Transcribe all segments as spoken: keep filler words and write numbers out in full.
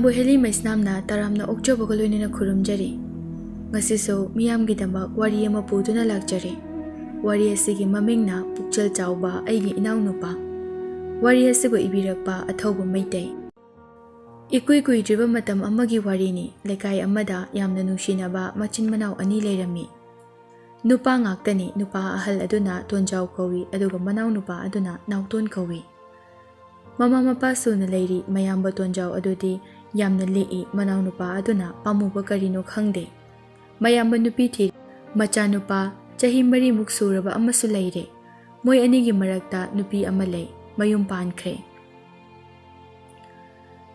ꯕꯣꯍꯦꯂꯤ ꯃꯩꯁꯅꯥꯝꯅ ꯇꯔꯥꯝꯅ ꯑꯣꯛꯆꯕꯒ ꯂꯣꯏꯅꯅ ꯈꯨꯔꯨꯝꯖꯔꯤ꯫ ꯉꯁꯤꯁꯨ ꯃꯤꯌꯥꯝꯒꯤꯗꯃꯛ ꯋꯥꯔꯤ ꯑꯃ ꯄꯨꯗꯨꯅ ꯂꯥꯛꯆꯔꯤ꯫ ꯋꯥꯔꯤ ꯑꯁꯤꯒꯤ ꯃꯃꯤꯡꯅ ꯄꯨꯛꯆꯦꯜ ꯆꯥꯎꯕ ꯑꯩꯒꯤ ꯏꯅꯥꯎꯅꯨꯄꯥ꯫ ꯋꯥꯔꯤ ꯑꯁꯤꯕꯨ ꯏꯕꯤꯔꯛꯄ ꯑꯊꯧꯕ ꯃꯩꯇꯩ꯫ ꯏꯀꯨꯏ ꯀꯨꯏꯗ꯭ꯔꯤꯕ ꯃꯇꯝ ꯑꯃꯒꯤ ꯋꯥꯔꯤꯅꯤ꯫ ꯂꯩꯀꯥꯏ ꯑꯃꯗ ꯌꯥꯝꯅ ꯅꯨꯡꯁꯤꯅꯕ ꯃꯆꯤꯟ ꯃꯅꯥꯎ ꯑꯅꯤ ꯂꯩꯔꯝꯃꯤ꯫ ꯅꯨꯄꯥ ꯉꯥꯛꯇꯅꯤ꯫ ꯅꯨꯄꯥ ꯑꯍꯜ ꯑꯗꯨꯅ ꯇꯣꯟꯖꯥꯎ ꯀꯧꯏ, ꯑꯗꯨꯒ ꯃꯅꯥꯎ ꯅꯨꯄꯥ ꯑꯗꯨꯅ ꯅꯥꯎꯇꯣꯟ ꯀꯧꯏ꯫ ꯃꯃꯥ ꯃꯄꯥ ꯁꯨꯅ ꯂꯩꯔꯤ꯫ ꯃꯌꯥꯝꯕ ꯇꯣꯟꯖꯥꯎ ꯑꯗꯨꯗꯤ ꯌꯥꯝꯅ ꯂꯤꯛꯏ꯫ ꯃꯅꯥꯎ ꯅꯨꯄꯥ ꯑꯗꯨꯅ ꯄꯥꯝꯃꯨꯕ ꯀꯔꯤꯅꯣ ꯈꯪꯗꯦ꯫ ꯃꯌꯥꯝꯕ ꯅꯨꯄꯤ ꯊꯤꯔꯦ꯫ ꯃꯆꯥꯅꯨꯄꯥ ꯆꯍꯤ ꯃꯔꯤꯃꯨꯛ ꯁꯨꯔꯕ ꯑꯃꯁꯨ ꯂꯩꯔꯦ꯫ ꯃꯣꯏ ꯑꯅꯤꯒꯤ ꯃꯔꯛꯇ ꯅꯨꯄꯤ ꯑꯃ ꯂꯩ, ꯃꯌꯨꯝ ꯄꯥꯟꯈ꯭ꯔꯦ꯫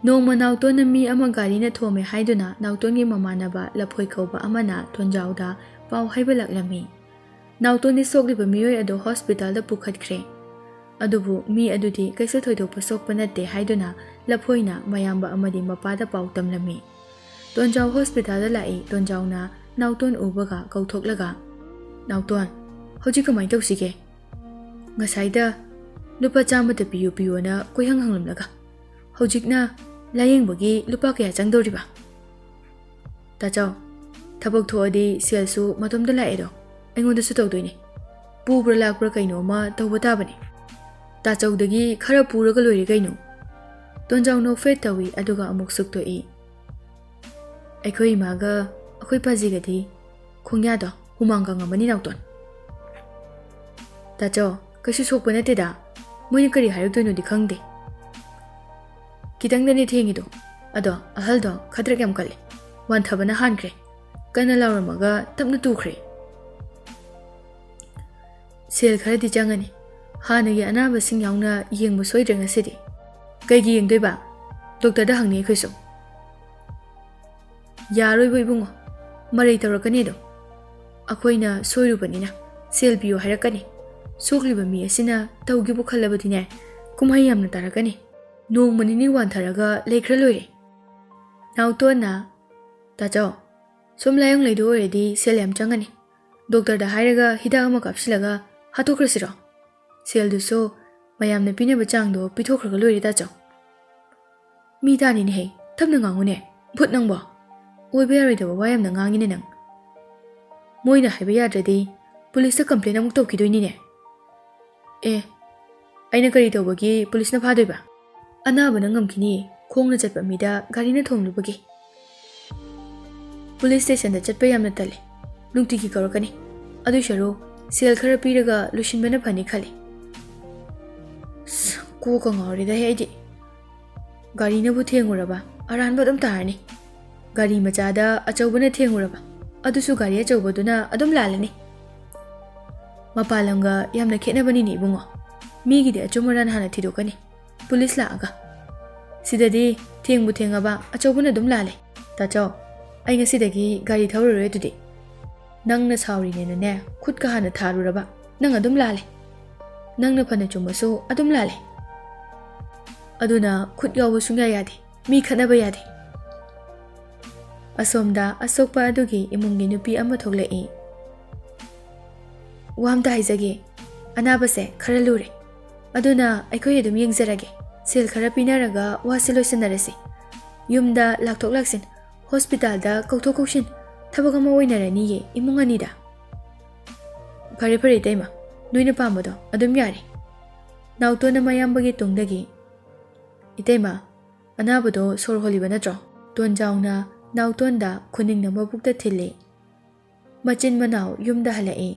ꯅꯣꯡꯃ ꯅꯥꯎꯇꯣꯟꯅ ꯃꯤ ꯑꯃ ꯒꯥꯔꯤꯅ ꯊꯣꯝꯃꯦ ꯍꯥꯏꯗꯨꯅ ꯅꯥꯎꯇꯣꯟꯒꯤ ꯃꯃꯥꯟꯅꯕ ꯂꯐꯣꯏ ꯀꯧꯕ ꯑꯃꯅ ꯇꯣꯟꯖꯥꯎꯗ ꯄꯥꯎ ꯍꯥꯏꯕ ꯂꯥꯛꯂꯝꯃꯤ꯫ ꯅꯥꯎꯇꯣꯟꯗꯤ ꯁꯣꯛꯂꯤꯕ ꯃꯤꯑꯣꯏ ꯑꯗꯨ ꯍꯣꯁꯄꯤꯇꯥꯜꯗ ꯄꯨꯈꯠꯈ꯭ꯔꯦ꯫ ꯑꯗꯨꯕꯨ ꯃꯤ ꯑꯗꯨꯗꯤ ꯀꯩꯁꯨ ꯊꯣꯏꯗꯣꯛꯄ ꯁꯣꯛꯄ ꯅꯠꯇꯦ ꯍꯥꯏꯗꯨꯅ ꯂꯐꯣꯏꯅ ꯃꯌꯥꯝꯕ ꯑꯃꯗꯤ ꯃꯄꯥꯗ ꯄꯥꯎ ꯇꯝꯂꯝꯃꯤ꯫ ꯇꯣꯟꯖꯥꯎ ꯍꯣꯁꯄꯤꯇꯥꯜꯗ ꯂꯥꯛꯏ꯫ ꯇꯣꯟꯖꯥꯎꯅ ꯅꯥꯎꯇꯣꯟ ꯎꯕꯒ ꯀꯧꯊꯣꯛꯂꯒ, "ꯅꯥꯎꯇꯣꯟ, ꯍꯧꯖꯤꯛ ꯀꯃꯥꯏꯅ ꯇꯧꯁꯤꯒꯦ? ꯉꯁꯥꯏꯗ ꯂꯨꯄꯥ ꯆꯥꯝꯃꯇ ꯄꯤꯌꯨ ꯄꯤꯌꯨꯅ ꯀꯣꯏꯍꯪ ꯍꯪꯂꯝꯂꯒ ꯍꯧꯖꯤꯛꯅ ꯂꯥꯌꯦꯡꯕꯒꯤ ꯂꯨꯄꯥ ꯀꯌꯥ ꯆꯪꯗꯧꯔꯤꯕ?" "ꯇꯥꯆꯧ, ꯊꯕꯛ ꯊꯣꯛꯑꯗꯤ ꯁꯦꯜꯁꯨ ꯃꯇꯣꯝꯇ ꯂꯥꯛꯑꯦꯗꯣ, ꯑꯩꯉꯣꯟꯗꯁꯨ ꯇꯧꯗꯣꯏꯅꯦ꯫ ꯄꯨꯕ꯭ꯔꯥ ꯂꯥꯛꯄ꯭ꯔꯥ ꯀꯩꯅꯣ ꯑꯃ ꯇꯧꯕ ꯇꯥꯕꯅꯦ꯫ ꯇꯥꯆꯧꯗꯒꯤ ꯈꯔ ꯄꯨꯔꯒ ꯂꯣꯏꯔꯦ ꯀꯩꯅꯣ?" ꯇꯣꯟꯖꯥꯎ ꯅꯣꯛꯐꯦꯠ ꯇꯧꯏ, ꯑꯗꯨꯒ ꯑꯃꯨꯛ ꯁꯨꯛꯇꯣꯛꯏ꯫ "ꯑꯩꯈꯣꯏ ꯏꯃꯥꯒ ꯑꯩꯈꯣꯏ ꯄꯥꯖꯤꯒꯗꯤ ꯈꯣꯡꯌꯥꯗꯣ ꯍꯨꯃꯥꯡ ꯀꯪꯉꯝꯃꯅꯤ, ꯅꯥꯎꯇꯣꯟ꯫" "ꯇꯥꯆꯧ, ꯀꯩꯁꯨ ꯁꯣꯛꯄ ꯅꯠꯇꯦꯗ꯫ ꯃꯣꯏꯅ ꯀꯔꯤ ꯍꯥꯏꯔꯛꯇꯣꯏꯅꯣꯗꯤ ꯈꯪꯗꯦ꯫ ꯈꯤꯇꯪꯗꯅꯦ ꯊꯦꯡꯉꯤꯗꯣ꯫ ꯑꯗꯣ ꯑꯍꯜꯗꯣ ꯈꯗ꯭ꯔꯛ ꯌꯥꯝ ꯀꯜꯂꯦ꯫ ꯋꯥꯟꯊꯕꯅ ꯍꯥꯟꯈ꯭ꯔꯦ꯫ ꯀꯟꯅ ꯂꯥꯎꯔꯝꯃꯒ ꯇꯞꯅ ꯇꯨꯈ꯭ꯔꯦ꯫ ꯁꯦꯜ ꯈꯔꯗꯤ ꯆꯪꯉꯅꯤ꯫ ꯍꯥꯟꯅꯒꯤ ꯑꯅꯥꯕꯁꯤꯡ ꯌꯥꯎꯅ ꯌꯦꯡꯕ ꯁꯣꯏꯗ꯭ꯔꯦ ꯉꯁꯤꯗꯤ꯫" "ꯀꯩꯒꯤ ꯌꯦꯡꯗꯣꯏꯕ? ꯗꯣꯛꯇꯔꯗ ꯍꯪꯅꯤ ꯑꯩꯈꯣꯏꯁꯨ꯫" "ꯌꯥꯔꯣꯏꯕ ꯏꯕꯨꯡꯉꯣ, ꯃꯔꯩ ꯇꯧꯔꯛꯀꯅꯤ ꯑꯗꯣ꯫ ꯑꯩꯈꯣꯏꯅ ꯁꯣꯏꯔꯨꯕꯅꯤꯅ ꯁꯦꯜ ꯄꯤꯌꯨ ꯍꯥꯏꯔꯛꯀꯅꯤ꯫ ꯁꯣꯛꯂꯤꯕ ꯃꯤ ꯑꯁꯤꯅ ꯇꯧꯒꯦꯕꯨ ꯈꯜꯂꯕꯗꯤꯅꯦ, ꯀꯨꯝꯍꯩ ꯌꯥꯝꯅ ꯇꯥꯔꯛꯀꯅꯤ꯫ ꯅꯣꯡꯃ ꯅꯤꯅꯤ ꯋꯥꯟꯊꯔꯒ ꯂꯩꯈ꯭ꯔ ꯂꯣꯏꯔꯦ꯫" ꯅꯥꯎꯇꯣꯟꯅ, "ꯇꯥꯆꯧ, ꯁꯨꯝ ꯂꯥꯏꯌꯣꯡ ꯂꯩꯗꯣꯏ ꯑꯣꯏꯔꯗꯤ ꯁꯦꯜ ꯌꯥꯝ ꯆꯪꯉꯅꯤ꯫ ꯗꯣꯛꯇꯔꯗ ꯍꯥꯏꯔꯒ ꯍꯤꯗꯥꯛ ꯑꯃ ꯀꯥꯞꯁꯤꯜꯂꯒ ꯍꯥꯠꯇꯣꯛꯈ꯭ꯔꯁꯤꯔꯣ? ꯁꯦꯜꯗꯨꯁꯨ ꯃꯌꯥꯝꯅ ꯄꯤꯅꯕ ꯆꯥꯡꯗꯣ ꯄꯤꯊꯣꯛꯈ꯭ꯔꯒ ꯂꯣꯏꯔꯦ, ꯇꯥꯆꯧ꯫" "ꯃꯤ ꯇꯥꯅꯤꯅꯦꯍꯦ, ꯇꯞꯅ ꯉꯥꯡꯉꯨꯅꯦ, ꯚꯨꯠ ꯅꯪꯕꯣ꯫ ꯑꯣꯏꯕ ꯌꯥꯔꯣꯏꯗꯕ ꯋꯥ ꯌꯥꯝꯅ ꯉꯥꯡꯉꯤꯅꯦ ꯅꯪ꯫ ꯃꯣꯏꯅ ꯍꯥꯏꯕ ꯌꯥꯗ꯭ꯔꯗꯤ ꯄꯨꯂꯤꯁꯇ ꯀꯝꯄ꯭ꯂꯦꯟ ꯑꯃꯨꯛ ꯇꯧꯈꯤꯗꯣꯏꯅꯤꯅꯦ꯫ ꯑꯦ, ꯑꯩꯅ ꯀꯔꯤ ꯇꯧꯕꯒꯤ ꯄꯨꯂꯤꯁꯅ ꯐꯥꯗꯣꯏꯕ? ꯑꯅꯥꯕꯅ ꯉꯝꯈꯤꯅꯤꯌꯦ, ꯈꯣꯡꯅ ꯆꯠꯄ ꯃꯤꯗ ꯒꯥꯔꯤꯅ ꯊꯣꯝꯂꯨꯕꯒꯤ꯫ ꯄꯨꯂꯤꯁ ꯁ꯭ꯇꯦꯁꯟꯗ ꯆꯠꯄ ꯌꯥꯝꯅ ꯇꯜꯂꯦ꯫ ꯅꯨꯡꯇꯤꯒꯤ ꯀꯧꯔꯛꯀꯅꯤ꯫ ꯑꯗꯨꯏ ꯁꯔꯨꯛ ꯁꯦꯜ ꯈꯔ ꯄꯤꯔꯒ ꯂꯣꯏꯁꯤꯟꯕꯅ ꯐꯅꯤ ꯈꯜꯂꯤ꯫ ꯑꯁ, ꯀꯣꯛꯀ ꯉꯥꯎꯔꯦꯗ ꯍꯦ ꯑꯩꯗꯤ꯫ ꯒꯥꯔꯤꯅꯕꯨ ꯊꯦꯡꯉꯨꯔꯕ ꯑꯔꯥꯟꯕ ꯑꯗꯨꯝ ꯇꯥꯔꯅꯤ꯫ ꯒꯥꯔꯤ ꯃꯆꯥꯗ ꯑꯆꯧꯕꯅ ꯊꯦꯡꯉꯨꯔꯕ ꯑꯗꯨꯁꯨ ꯒꯥꯔꯤ ꯑꯆꯧꯕꯗꯨꯅ ꯑꯗꯨꯝ ꯂꯥꯜꯂꯅꯤ꯫ ꯃꯄꯥꯟ ꯂꯝꯒ ꯌꯥꯝꯅ ꯈꯦꯠꯅꯕꯅꯤꯅꯦ ꯏꯕꯨꯡꯉꯣ꯫ ꯃꯤꯒꯤꯗꯤ ꯑꯆꯨꯝ ꯑꯔꯥꯟ ꯍꯥꯟꯅ ꯊꯤꯗꯣꯛꯀꯅꯤ꯫ ꯄꯨꯂꯤꯁ ꯂꯥꯛꯑꯒ, "ꯁꯤꯗꯗꯤ ꯊꯦꯡꯕꯨ ꯊꯦꯡꯉꯕ ꯑꯆꯧꯕꯅ ꯑꯗꯨꯝ ꯂꯥꯜꯂꯦ꯫ ꯇꯥꯆꯧ, ꯑꯩ ꯉꯁꯤꯗꯒꯤ ꯒꯥꯔꯤ ꯊꯧꯔꯔꯣꯏ ꯑꯗꯨꯗꯤ꯫ ꯅꯪꯅ ꯁꯥꯎꯔꯤꯅꯦꯅꯅꯦ ꯈꯨꯠꯀ ꯍꯥꯟꯅ ꯊꯥꯔꯨꯔꯕ ꯅꯪ ꯑꯗꯨꯝ ꯂꯥꯜꯂꯦ꯫ ꯅꯪꯅ ꯐꯅ ꯆꯨꯝꯃꯁꯨ ꯑꯗꯨꯝ ꯂꯥꯜꯂꯦ꯫ ꯑꯗꯨꯅ ꯈꯨꯠ ꯌꯥꯎꯕ ꯁꯨꯡꯌꯥ ꯌꯥꯗꯦ꯫ ꯃꯤ ꯈꯠꯅꯕ ꯌꯥꯗꯦ꯫" ꯑꯁꯣꯝꯗ ꯑꯁꯣꯛꯄ ꯑꯗꯨꯒꯤ ꯏꯃꯨꯡꯒꯤ ꯅꯨꯄꯤ ꯑꯃ ꯊꯣꯛꯂꯛꯏ꯫ "ꯋꯥ ꯑꯝꯇ ꯍꯥꯏꯖꯒꯦ꯫ ꯑꯅꯥꯕꯁꯦ ꯈꯔ ꯂꯨꯔꯦ꯫ ꯑꯗꯨꯅ ꯑꯩꯈꯣꯏ ꯑꯗꯨꯝ ꯌꯦꯡꯖꯔꯒꯦ꯫ ꯁꯦꯜ ꯈꯔ ꯄꯤꯅꯔꯒ ꯋꯥꯁꯦ ꯂꯣꯏꯁꯤꯟꯅꯔꯁꯤ꯫ ꯌꯨꯝꯗ ꯂꯥꯛꯊꯣꯛ ꯂꯥꯛꯁꯤꯟ, ꯍꯣꯁꯄꯤꯇꯥꯜꯗ ꯀꯧꯊꯣꯛ ꯀꯧꯁꯤꯟ, ꯊꯕꯛ ꯑꯃ ꯑꯣꯏꯅꯔꯅꯤꯌꯦ ꯏꯃꯨꯡ ꯑꯅꯤꯗ꯫" "ꯐꯔꯦ ꯐꯔꯦ ꯏꯇꯩꯃ, ꯅꯣꯏꯅ ꯄꯥꯝꯕꯗꯣ ꯑꯗꯨꯝ ꯌꯥꯔꯦ꯫" ꯅꯥꯎꯇꯣꯟꯅ ꯃꯌꯥꯝꯕꯒꯤ ꯇꯨꯡꯗꯒꯤ, "ꯏꯇꯩꯃ, ꯑꯅꯥꯕꯗꯣ ꯁꯣꯔ ꯍꯣꯜꯂꯤꯕ ꯅꯠꯇ꯭ꯔꯣ?" ꯇꯣꯟꯖꯥꯎꯅ ꯅꯥꯎꯇꯣꯟꯗ ꯈꯨꯅꯤꯡꯅ ꯃꯕꯨꯛꯇ ꯊꯤꯜꯂꯤ꯫ ꯃꯆꯤꯟ ꯃꯅꯥꯎ ꯌꯨꯝꯗ ꯍꯜꯂꯛꯏ꯫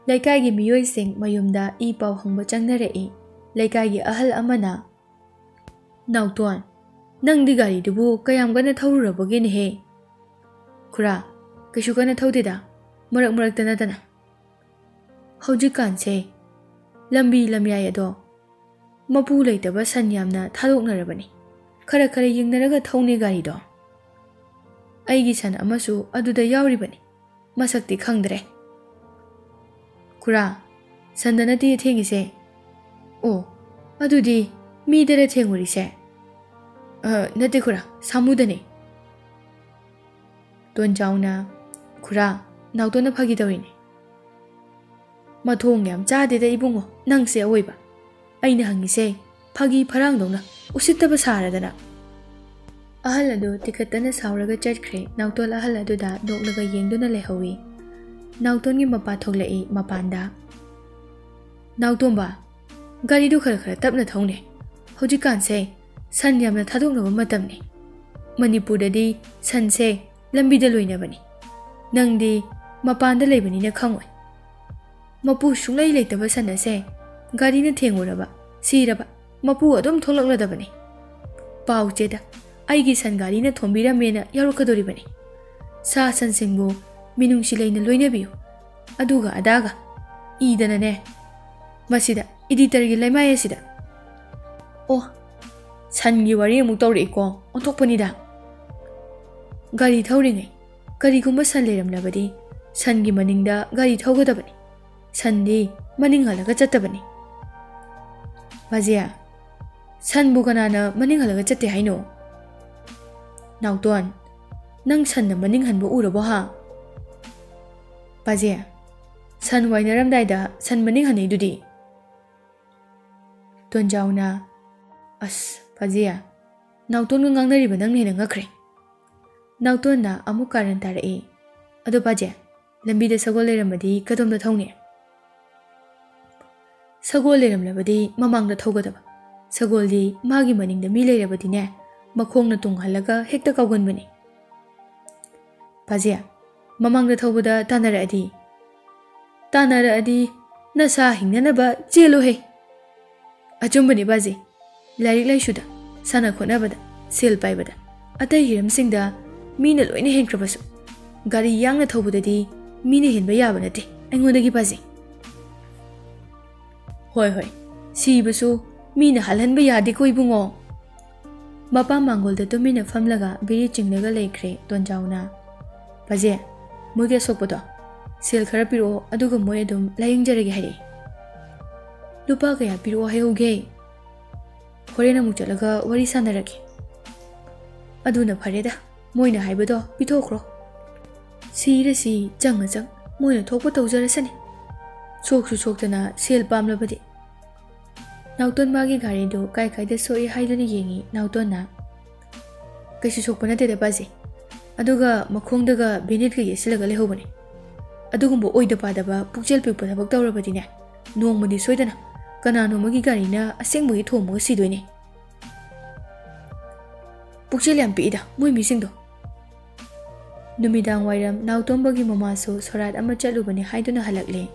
ꯂꯩꯀꯥꯏꯒꯤ ꯃꯤꯑꯣꯏꯁꯤꯡ ꯃꯌꯨꯝꯗ ꯏ ꯄꯥꯎ ꯍꯪꯕ ꯆꯪꯅꯔꯛꯏ꯫ ꯂꯩꯀꯥꯏꯒꯤ ꯑꯍꯜ ꯑꯃꯅ, "ꯅꯥꯎꯇꯣꯟ, ꯅꯪꯗꯤ ꯒꯥꯔꯤꯗꯨꯕꯨ ꯀꯌꯥꯝ ꯀꯟꯅ ꯊꯧꯔꯨꯔꯕꯒꯦꯅꯦꯍꯦ?" "ꯈꯨꯔꯥ, ꯀꯩꯁꯨ ꯀꯟꯅ ꯊꯧꯗꯦꯗ, ꯃꯔꯛ ꯃꯔꯛꯇ ꯅꯠꯇꯅ꯫" ꯍꯧꯖꯤꯛꯀꯥꯟꯁꯦ ꯂꯝꯕꯤ ꯂꯝꯌꯥꯏ ꯑꯗꯣ ꯃꯄꯨ ꯂꯩꯇꯕ ꯁꯟ ꯌꯥꯝꯅ ꯊꯥꯗꯣꯛꯅꯔꯕꯅꯤ꯫ ꯈꯔ ꯈꯔ ꯌꯦꯡꯅꯔꯒ ꯊꯧꯅꯦ ꯒꯥꯔꯤꯗꯣ꯫ ꯑꯩꯒꯤ ꯁꯟ ꯑꯃꯁꯨ ꯑꯗꯨꯗ ꯌꯥꯎꯔꯤꯕꯅꯤ꯫ ꯃꯁꯛꯇꯤ ꯈꯪꯗ꯭ꯔꯦ꯫ "ꯈꯨꯔꯥ, ꯁꯟꯗ ꯅꯠꯇꯦ ꯊꯦꯡꯉꯤꯁꯦ꯫" "ꯑꯣ, ꯑꯗꯨꯗꯤ ꯃꯤꯗꯔ ꯊꯦꯡꯉꯨꯔꯤꯁꯦ?" "ꯑ, ꯅꯠꯇꯦ ꯈꯨꯔꯥ, ꯁꯥꯃꯨꯗꯅꯦ꯫" ꯇꯣꯟꯖꯥꯎꯅ, "ꯈꯨꯔꯥ, ꯅꯥꯎꯇꯣꯟꯅ ꯐꯥꯒꯤ ꯇꯧꯔꯤꯅꯦ꯫" "ꯃꯊꯣꯡ ꯌꯥꯝ ꯆꯥꯗꯦꯗ ꯏꯕꯨꯡꯉꯣ, ꯅꯪꯁꯦ ꯑꯋꯣꯏꯕ꯫ ꯑꯩꯅ ꯍꯪꯉꯤꯁꯦ ꯐꯥꯒꯤ ꯐꯔꯥꯡꯗꯧꯅ ꯎꯁꯤꯠꯇꯕ ꯁꯥꯔꯗꯅ꯫" ꯑꯍꯜ ꯑꯗꯨ ꯇꯤꯈꯠꯇꯅ ꯁꯥꯎꯔꯒ ꯆꯠꯈ꯭ꯔꯦ꯫ ꯅꯥꯎꯇꯣꯟ ꯑꯍꯜ ꯑꯗꯨꯗ ꯅꯣꯛꯂꯒ ꯌꯦꯡꯗꯨꯅ ꯂꯩꯍꯧꯏ꯫ ꯅꯥꯎꯇꯣꯟꯒꯤ ꯃꯄꯥ ꯊꯣꯛꯂꯛꯏ ꯃꯄꯥꯟꯗ꯫ "ꯅꯥꯎꯇꯣꯝꯕ, ꯒꯥꯔꯤꯗꯨ ꯈꯔ ꯈꯔ ꯇꯞꯅ ꯊꯧꯅꯦ꯫ ꯍꯧꯖꯤꯛꯀꯥꯟꯁꯦ ꯁꯟ ꯌꯥꯝꯅ ꯊꯥꯗꯣꯛꯅꯕ ꯃꯇꯝꯅꯤ꯫ ꯃꯅꯤꯄꯨꯔꯗꯗꯤ ꯁꯟꯁꯦ ꯂꯝꯕꯤꯗ ꯂꯣꯏꯅꯕꯅꯤ꯫ ꯅꯪꯗꯤ ꯃꯄꯥꯟꯗ ꯂꯩꯕꯅꯤꯅ ꯈꯪꯉꯣꯏ꯫ ꯃꯄꯨ ꯁꯨꯡꯂꯩ ꯂꯩꯇꯕ ꯁꯟ ꯑꯁꯦ ꯒꯥꯔꯤꯅ ꯊꯦꯡꯉꯨꯔꯕ, ꯁꯤꯔꯕ, ꯃꯄꯨ ꯑꯗꯨꯝ ꯊꯣꯛꯂꯛꯂꯗꯕꯅꯤ꯫ ꯄꯥꯎ ꯆꯦꯗ ꯑꯩꯒꯤ ꯁꯟ ꯒꯥꯔꯤꯅ ꯊꯣꯝꯕꯤꯔꯝꯃꯦꯅ ꯌꯥꯎꯔꯛꯀꯗꯣꯔꯤꯕꯅꯤ꯫ ꯁꯥ ꯁꯟꯁꯤꯡꯕꯨ ꯃꯤꯅꯨꯡꯁꯤ ꯂꯩꯅ ꯂꯣꯏꯅꯕꯤꯌꯨ꯫ ꯑꯗꯨꯒ ꯑꯗꯥꯒ ꯏꯗꯅꯅꯦ꯫ ꯃꯁꯤꯗ ꯏꯗꯤꯇꯔꯒꯤ ꯂꯩꯃꯥꯏ ꯑꯁꯤꯗ꯫ ꯑꯣ, ꯁꯟꯒꯤ ꯋꯥꯔꯤ ꯑꯃꯨꯛ ꯇꯧꯔꯛꯏꯀꯣ, ꯑꯣꯟꯊꯣꯛꯄꯅꯤꯗ꯫ ꯒꯥꯔꯤ ꯊꯧꯔꯤꯉꯩ ꯀꯔꯤꯒꯨꯝꯕ ꯁꯟ ꯂꯩꯔꯝꯂꯕꯗꯤ ꯁꯟꯒꯤ ꯃꯅꯤꯡꯗ ꯒꯥꯔꯤ ꯊꯧꯒꯗꯕꯅꯤ꯫ ꯁꯟꯗꯤ ꯃꯅꯤꯡ ꯍꯜꯂꯒ ꯆꯠꯇꯕꯅꯤ꯫ ꯄꯥꯖꯦ, ꯁꯟꯕꯨ ꯀꯅꯥꯅ ꯃꯅꯤꯡ ꯍꯜꯂꯒ ꯆꯠꯇꯦ ꯍꯥꯏꯅꯣ? ꯅꯥꯎꯇꯣꯟ, ꯅꯪ ꯁꯟꯅ ꯃꯅꯤꯡ ꯍꯟꯕ ꯎꯔꯕꯣ ꯍꯥ? ꯄꯥꯖꯦ, ꯁꯟ ꯋꯥꯏꯅꯔꯝꯗꯥꯏꯗ ꯁꯟ ꯃꯅꯤꯡ ꯍꯟꯅꯩꯗꯨꯗꯤ? ꯇꯣꯟꯖꯥꯎꯅ, ꯑꯁ, ꯄꯥꯖꯦ, ꯅꯥꯎꯇꯣꯟꯒ ꯉꯥꯡꯅꯔꯤꯕ ꯅꯪꯅ ꯍꯦꯟꯅ ꯉꯛꯈ꯭ꯔꯦ꯫ ꯅꯥꯎꯇꯣꯟꯅ ꯑꯃꯨꯛ ꯀꯥꯔꯟ ꯇꯥꯔꯛꯏ꯫ ꯑꯗꯣ ꯄꯥꯖꯦ, ꯂꯝꯕꯤꯗ ꯁꯒꯣꯜ ꯂꯩꯔꯝꯃꯗꯤ ꯀꯗꯣꯝꯗ ꯊꯧꯅꯤ? ꯁꯒꯣꯜ ꯂꯩꯔꯝꯂꯕꯗꯤ ꯃꯃꯥꯡꯗ ꯊꯧꯒꯗꯕ꯫ ꯁꯒꯣꯜꯗꯤ ꯃꯥꯒꯤ ꯃꯅꯤꯡꯗ ꯃꯤ ꯂꯩꯔꯕꯗꯤꯅꯦ, ꯃꯈꯣꯡꯅ ꯇꯨꯡꯍꯜꯂꯒ ꯍꯦꯛꯇ ꯀꯥꯎꯒꯟꯕꯅꯤ꯫ ꯄꯥꯖꯦ, ꯃꯃꯥꯡꯗ ꯊꯧꯕꯗ ꯇꯥꯟꯅꯔꯛꯑꯗꯤ? ꯇꯥꯟꯅꯔꯛꯑꯗꯤ ꯅꯁꯥ ꯍꯤꯡꯅꯅꯕ ꯆꯦꯜꯂꯨꯍꯦ꯫ ꯑꯆꯨꯝꯕꯅꯤ ꯄꯥꯖꯦ, ꯂꯥꯏꯔꯤꯛ ꯂꯥꯏꯁꯨꯗ, ꯁꯥꯟꯅ ꯈꯣꯠꯅꯕꯗ, ꯁꯦꯜ ꯄꯥꯏꯕꯗ, ꯑꯇꯩ ꯍꯤꯔꯝꯁꯤꯡꯗ ꯃꯤꯅ ꯂꯣꯏꯅ ꯍꯦꯟꯈ꯭ꯔꯕꯁꯨ, ꯒꯥꯔꯤ ꯌꯥꯡꯅ ꯊꯧꯕꯗꯗꯤ ꯃꯤꯅ ꯍꯦꯟꯕ ꯌꯥꯕ ꯅꯠꯇꯦ ꯑꯩꯉꯣꯟꯗꯒꯤ ꯄꯥꯖꯦ꯫ ꯍꯣꯏ, ꯍꯣꯏ, ꯁꯤꯕꯁꯨ ꯃꯤꯅ ꯍꯜꯍꯟꯕ ꯌꯥꯗꯦꯀꯣ ꯏꯕꯨꯡꯉꯣ꯫ ꯃꯄꯥ ꯃꯥꯡꯒꯣꯜꯗ ꯇꯨꯃꯤꯟꯅ ꯐꯝꯂꯒ ꯕꯤꯔꯤ ꯆꯤꯡꯂꯒ ꯂꯩꯈ꯭ꯔꯦ ꯇꯣꯟꯖꯥꯎꯅ꯫ ꯄꯥꯖꯦ, ꯃꯣꯏꯒꯤ ꯑꯁꯣꯛꯄꯗꯣ ꯁꯦꯜ ꯈꯔ ꯄꯤꯔꯛꯑꯣ, ꯑꯗꯨꯒ ꯃꯣꯏ ꯑꯗꯨꯝ ꯂꯥꯌꯦꯡꯖꯔꯒꯦ ꯍꯥꯏꯔꯛꯏ꯫ ꯂꯨꯄꯥ ꯀꯌꯥ ꯄꯤꯔꯛꯑꯣ ꯍꯥꯏꯍꯧꯒꯦ? ꯍꯣꯔꯦꯟ ꯑꯃꯨꯛ ꯆꯠꯂꯒ ꯋꯥꯔꯤ ꯁꯥꯟꯅꯔꯒꯦ꯫ ꯑꯗꯨꯅ ꯐꯔꯦꯗ, ꯃꯣꯏꯅ ꯍꯥꯏꯕꯗꯣ ꯄꯤꯊꯣꯛꯈ꯭ꯔꯣ꯫ ꯁꯤꯔꯁꯤ ꯆꯪꯉ ꯆꯪ ꯃꯣꯏꯅ ꯊꯣꯛꯄ ꯇꯧꯖꯔꯁꯅꯤ꯫ ꯁꯣꯛꯁꯨ ꯁꯣꯛꯇꯅ ꯁꯦꯜ ꯄꯥꯝꯂꯕꯗꯤ꯫ ꯅꯥꯎꯇꯣꯟ ꯃꯥꯒꯤ ꯒꯥꯔꯤꯗꯨ ꯀꯥꯏ ꯀꯥꯏꯗ ꯁꯣꯛꯏ ꯍꯥꯏꯗꯨꯅ ꯌꯦꯡꯉꯤ ꯅꯥꯎꯇꯣꯟꯅ꯫ "ꯀꯩꯁꯨ ꯁꯣꯛꯄ ꯅꯠꯇꯦꯗ ꯄꯥꯖꯦ꯫ ꯑꯗꯨꯒ ꯃꯈꯣꯡꯗꯒ ꯕꯦꯅꯦꯠꯀ ꯌꯦꯠꯁꯤꯜꯂꯒ ꯂꯩꯍꯧꯕꯅꯦ꯫ ꯑꯗꯨꯒꯨꯝꯕ ꯑꯣꯏꯗ ꯄꯥꯗꯕ ꯄꯨꯛꯆꯦꯜ ꯄꯤꯛꯄ ꯊꯕꯛ ꯇꯧꯔꯕꯗꯤꯅꯦ, ꯅꯣꯡꯃꯗꯤ ꯁꯣꯏꯗꯅ ꯀꯅꯥꯅꯣꯝꯃꯒꯤ ꯒꯥꯔꯤꯅ ꯑꯁꯦꯡꯕꯒꯤ ꯊꯣꯝꯃꯒ ꯁꯤꯗꯣꯏꯅꯦ꯫ ꯄꯨꯛꯆꯦꯜ ꯌꯥꯝ ꯄꯤꯛꯏꯗ ꯃꯣꯏ ꯃꯤꯁꯤꯡꯗꯣ"꯫ ꯅꯨꯃꯤꯗꯥꯡ ꯋꯥꯏꯔꯝ ꯅꯥꯎꯇꯣꯝꯕꯒꯤ ꯃꯃꯥꯁꯨ ꯁꯣꯔꯥꯠ ꯑꯃ ꯆꯠꯂꯨꯕꯅꯤ ꯍꯥꯏꯗꯨꯅ ꯍꯜꯂꯛꯂꯦ꯫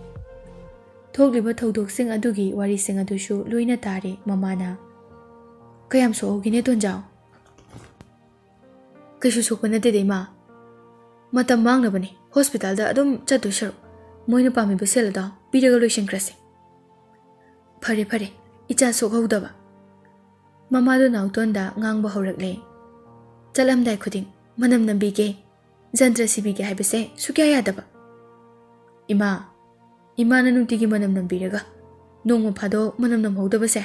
ꯊꯣꯛꯂꯤꯕ ꯊꯧꯗꯣꯛꯁꯤꯡ ꯑꯗꯨꯒꯤ ꯋꯥꯔꯤꯁꯤꯡ ꯑꯗꯨꯁꯨ ꯂꯣꯏꯅ ꯇꯥꯔꯦ ꯃꯃꯥꯅ꯫ "ꯀꯌꯥꯝ ꯁꯣꯛꯍꯧꯒꯦꯅꯦ ꯇꯣꯟꯖꯥꯎ?" "ꯀꯩꯁꯨ ꯁꯣꯛꯄ ꯅꯠꯇꯦꯗ ꯏꯃꯥ꯫ ꯃꯇꯝ ꯃꯥꯡꯅꯕꯅꯦ ꯍꯣꯁꯄꯤꯇꯥꯜꯗ ꯑꯗꯨꯝ ꯆꯠꯇꯣꯏ ꯁꯔꯨꯛ꯫ ꯃꯣꯏꯅ ꯄꯥꯝꯃꯤꯕ ꯁꯦꯜ ꯑꯗꯣ ꯄꯤꯔꯒ ꯂꯣꯏꯁꯤꯟꯈ꯭ꯔꯁꯦ"꯫ "ꯐꯔꯦ ꯐꯔꯦ, ꯏꯆꯥ ꯁꯣꯛꯍꯧꯗꯕ"꯫ ꯃꯃꯥꯗꯣ ꯅꯥꯎꯇꯣꯟꯗ ꯉꯥꯡꯕ ꯍꯧꯔꯛꯂꯦ꯫ "ꯆꯠꯂꯝꯗꯥꯏ ꯈꯨꯗꯤꯡ ꯃꯅꯝ ꯅꯝꯕꯤꯒꯦ, ꯖꯟꯇ꯭ꯔ ꯁꯤꯕꯤꯒꯦ ꯍꯥꯏꯕꯁꯦ ꯁꯨꯛꯌꯥ ꯌꯥꯗꯕ꯫ ꯏꯃꯥ, ꯏꯃꯥꯅ ꯅꯨꯡꯇꯤꯒꯤ ꯃꯅꯝ ꯅꯝꯕꯤꯔꯒ ꯅꯣꯡꯃ ꯐꯥꯗꯣꯛ ꯃꯅꯝ ꯅꯝꯍꯧꯗꯕꯁꯦ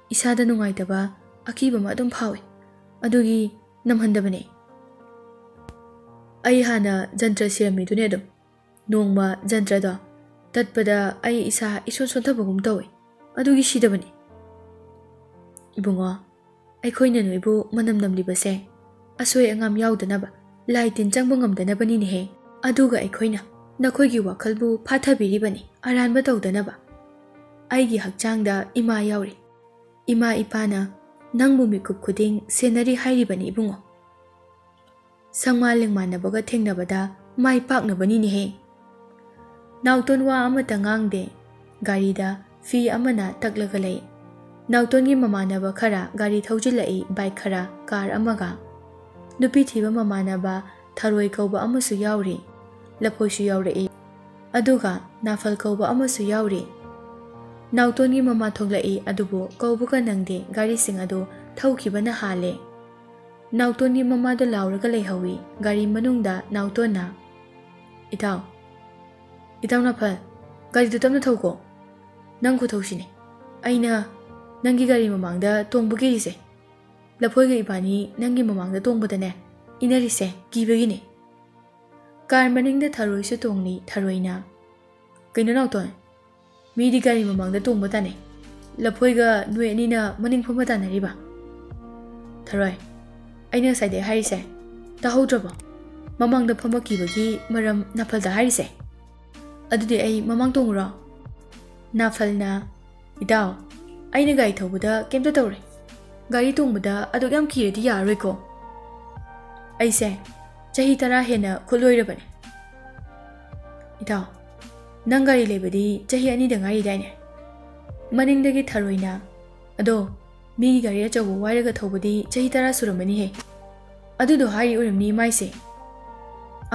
ꯏꯁꯥꯗ ꯅꯨꯡꯉꯥꯏꯇꯕ, ꯑꯀꯤꯕ ꯑꯃ ꯑꯗꯨꯝ ꯐꯥꯎꯏ꯫ ꯑꯗꯨꯒꯤ ꯅꯝꯍꯟꯗꯕꯅꯦ꯫ ꯑꯩ ꯍꯥꯟꯅ ꯖꯟꯇ꯭ꯔ ꯁꯤꯔꯝꯃꯤꯗꯨꯅꯦ ꯑꯗꯨꯝ꯫ ꯅꯣꯡꯃ ꯖꯟꯇ꯭ꯔꯗꯣ ꯇꯠꯄꯗ ꯑꯩ ꯏꯁꯥ ꯏꯁꯣꯟ ꯁꯣꯟꯊꯕꯒꯨꯝ ꯇꯧꯏ꯫ ꯑꯗꯨꯒꯤ ꯁꯤꯗꯕꯅꯤ"꯫ "ꯏꯕꯨꯡꯉꯣ, ꯑꯩꯈꯣꯏꯅ ꯅꯣꯏꯕꯨ ꯃꯅꯝ ꯅꯝꯂꯤꯕꯁꯦ ꯑꯁꯣꯏ ꯑꯉꯥꯝ ꯌꯥꯎꯗꯅꯕ, ꯂꯥꯏ ꯇꯤꯟ ꯆꯪꯕ ꯉꯝꯗꯅꯕꯅꯤꯅꯦꯍꯦ꯫ ꯑꯗꯨꯒ ꯑꯩꯈꯣꯏꯅ ꯅꯈꯣꯏꯒꯤ ꯋꯥꯈꯜꯕꯨ ꯐꯥꯊꯕꯤꯔꯤꯕꯅꯤ, ꯑꯔꯥꯟꯕ ꯇꯧꯗꯅꯕ꯫ ꯑꯩꯒꯤ ꯍꯛꯆꯥꯡꯗ ꯏꯃꯥ ꯌꯥꯎꯔꯤ꯫ ꯏꯃꯥ ꯏꯄꯥꯅ ꯅꯪꯕꯨ ꯃꯤꯀꯨꯞ ꯈꯨꯗꯤꯡ ꯁꯦꯟꯅꯔꯤ ꯍꯥꯏꯔꯤꯕꯅꯤ ꯏꯕꯨꯡꯉꯣ꯫ ꯁꯪꯃꯥꯟ ꯂꯦꯡꯃꯥꯟꯅꯕꯒ ꯊꯦꯡꯅꯕꯗ ꯃꯥꯏ ꯄꯥꯛꯅꯕꯅꯤꯅꯦꯍꯦ"꯫ ꯅꯥꯎꯇꯣꯟ ꯋꯥ ꯑꯃꯠꯇ ꯉꯥꯡꯗꯦ꯫ ꯒꯥꯔꯤꯗ ꯐꯤ ꯑꯃꯅ ꯇꯛꯂꯒ ꯂꯩ꯫ ꯅꯥꯎꯇꯣꯟꯒꯤ ꯃꯃꯥꯟꯅꯕ ꯈꯔ ꯒꯥꯔꯤ ꯊꯧꯖꯤꯜꯂꯛꯏ, ꯕꯥꯏꯛ ꯈꯔ, ꯀꯥꯔ ꯑꯃꯒ꯫ ꯅꯨꯄꯤ ꯊꯤꯕ ꯃꯃꯥꯟꯅꯕ ꯊꯔꯣꯏ ꯀꯧꯕ ꯑꯃꯁꯨ ꯌꯥꯎꯔꯤ꯫ ꯂꯐꯣꯏꯁꯨ ꯌꯥꯎꯔꯛꯏ꯫ ꯑꯗꯨꯒ ꯅꯥꯐꯜ ꯀꯧꯕ ꯑꯃꯁꯨ ꯌꯥꯎꯔꯤ꯫ ꯅꯥꯎꯇꯣꯟꯒꯤ ꯃꯃꯥ ꯊꯣꯛꯂꯛꯏ, ꯑꯗꯨꯕꯨ ꯀꯧꯕꯒ ꯅꯪꯗꯦ, ꯒꯥꯔꯤꯁꯤꯡ ꯑꯗꯨ ꯊꯧꯈꯤꯕꯅ ꯍꯥꯜꯂꯦ꯫ ꯅꯥꯎꯇꯣꯟꯒꯤ ꯃꯃꯥꯗꯣ ꯂꯥꯎꯔꯒ ꯂꯩꯍꯧꯏ꯫ ꯒꯥꯔꯤ ꯃꯅꯨꯡꯗ ꯅꯥꯎꯇꯣꯟꯅ, "ꯏꯇꯥꯎ, ꯏꯇꯥꯎ ꯅꯥꯐꯜ, ꯒꯥꯔꯤꯗꯨ ꯇꯞꯅ ꯊꯧꯀꯣ꯫ ꯅꯪ ꯈꯨꯊꯧꯁꯤꯅꯦ ꯑꯩꯅ ꯅꯪꯒꯤ ꯒꯥꯔꯤ ꯃꯃꯥꯡꯗ ꯇꯣꯡꯕ ꯀꯤꯔꯤꯁꯦ꯫ ꯂꯐꯣꯏꯒ ꯏꯕꯥꯅꯤ ꯅꯪꯒꯤ ꯃꯃꯥꯡꯗ ꯇꯣꯡꯕꯗꯅꯦ ꯏꯅꯔꯤꯁꯦ ꯀꯤꯕꯒꯤꯅꯦ"꯫ ꯀꯥꯔ ꯃꯅꯤꯡꯗ ꯊꯔꯣꯏꯁꯨ ꯇꯣꯡꯂꯤ꯫ ꯊꯔꯣꯏꯅ, "ꯀꯩꯅꯣ ꯅꯥꯎꯇꯣꯟ, ꯃꯤꯗꯤ ꯒꯥꯔꯤ ꯃꯃꯥꯡꯗ ꯇꯣꯡꯕ ꯇꯥꯅꯩ, ꯂꯐꯣꯏꯒ ꯅꯣꯏ ꯑꯅꯤꯅ ꯃꯅꯤꯡ ꯐꯝꯕ ꯇꯥꯅꯔꯤꯕ?" "ꯊꯔꯣꯏ, ꯑꯩꯅ ꯉꯁꯥꯏꯗꯩ ꯍꯥꯏꯔꯤꯁꯦ ꯇꯥꯍꯧꯗ꯭ꯔꯕꯣ? ꯃꯃꯥꯡꯗ ꯐꯝꯃꯛꯈꯤꯕꯒꯤ ꯃꯔꯝ ꯅꯥꯐꯜꯗ ꯍꯥꯏꯔꯤꯁꯦ꯫ ꯑꯗꯨꯗꯤ ꯑꯩ ꯃꯃꯥꯡ ꯇꯣꯡꯉꯨꯔꯣ? ꯅꯥꯐꯜꯅ, "ꯏꯇꯥꯎ, ꯑꯩꯅ ꯒꯥꯔꯤ ꯊꯧꯕꯗ ꯀꯩꯝꯇ ꯇꯧꯔꯦ꯫ ꯒꯥꯔꯤ ꯇꯣꯡꯕꯗ ꯑꯗꯨꯛ ꯌꯥꯝ ꯀꯤꯔꯗꯤ ꯌꯥꯔꯔꯣꯏꯀꯣ꯫ ꯑꯩꯁꯦ ꯆꯍꯤ ꯇꯔꯥ ꯍꯦꯟꯅ ꯈꯨꯠꯂꯣꯏꯔꯕꯅꯦ꯫ ꯏꯇꯥꯎ, ꯅꯪ ꯒꯥꯔꯤ ꯂꯩꯕꯗꯤ ꯆꯍꯤ ꯑꯅꯤꯗ ꯉꯥꯏꯔꯤꯗꯥꯏꯅꯦ?" ꯃꯅꯤꯡꯗꯒꯤ ꯊꯔꯣꯏꯅ, "ꯑꯗꯣ, ꯃꯤꯒꯤ ꯒꯥꯔꯤ ꯑꯆꯧꯕ ꯋꯥꯏꯔꯒ ꯊꯧꯕꯗꯤ ꯆꯍꯤ ꯇꯔꯥ ꯁꯨꯔꯝꯃꯅꯤꯍꯦ꯫ ꯑꯗꯨꯗꯣ ꯍꯥꯏꯔꯤ ꯑꯣꯏꯔꯝꯅꯤ ꯏꯃꯥꯏꯁꯦ꯫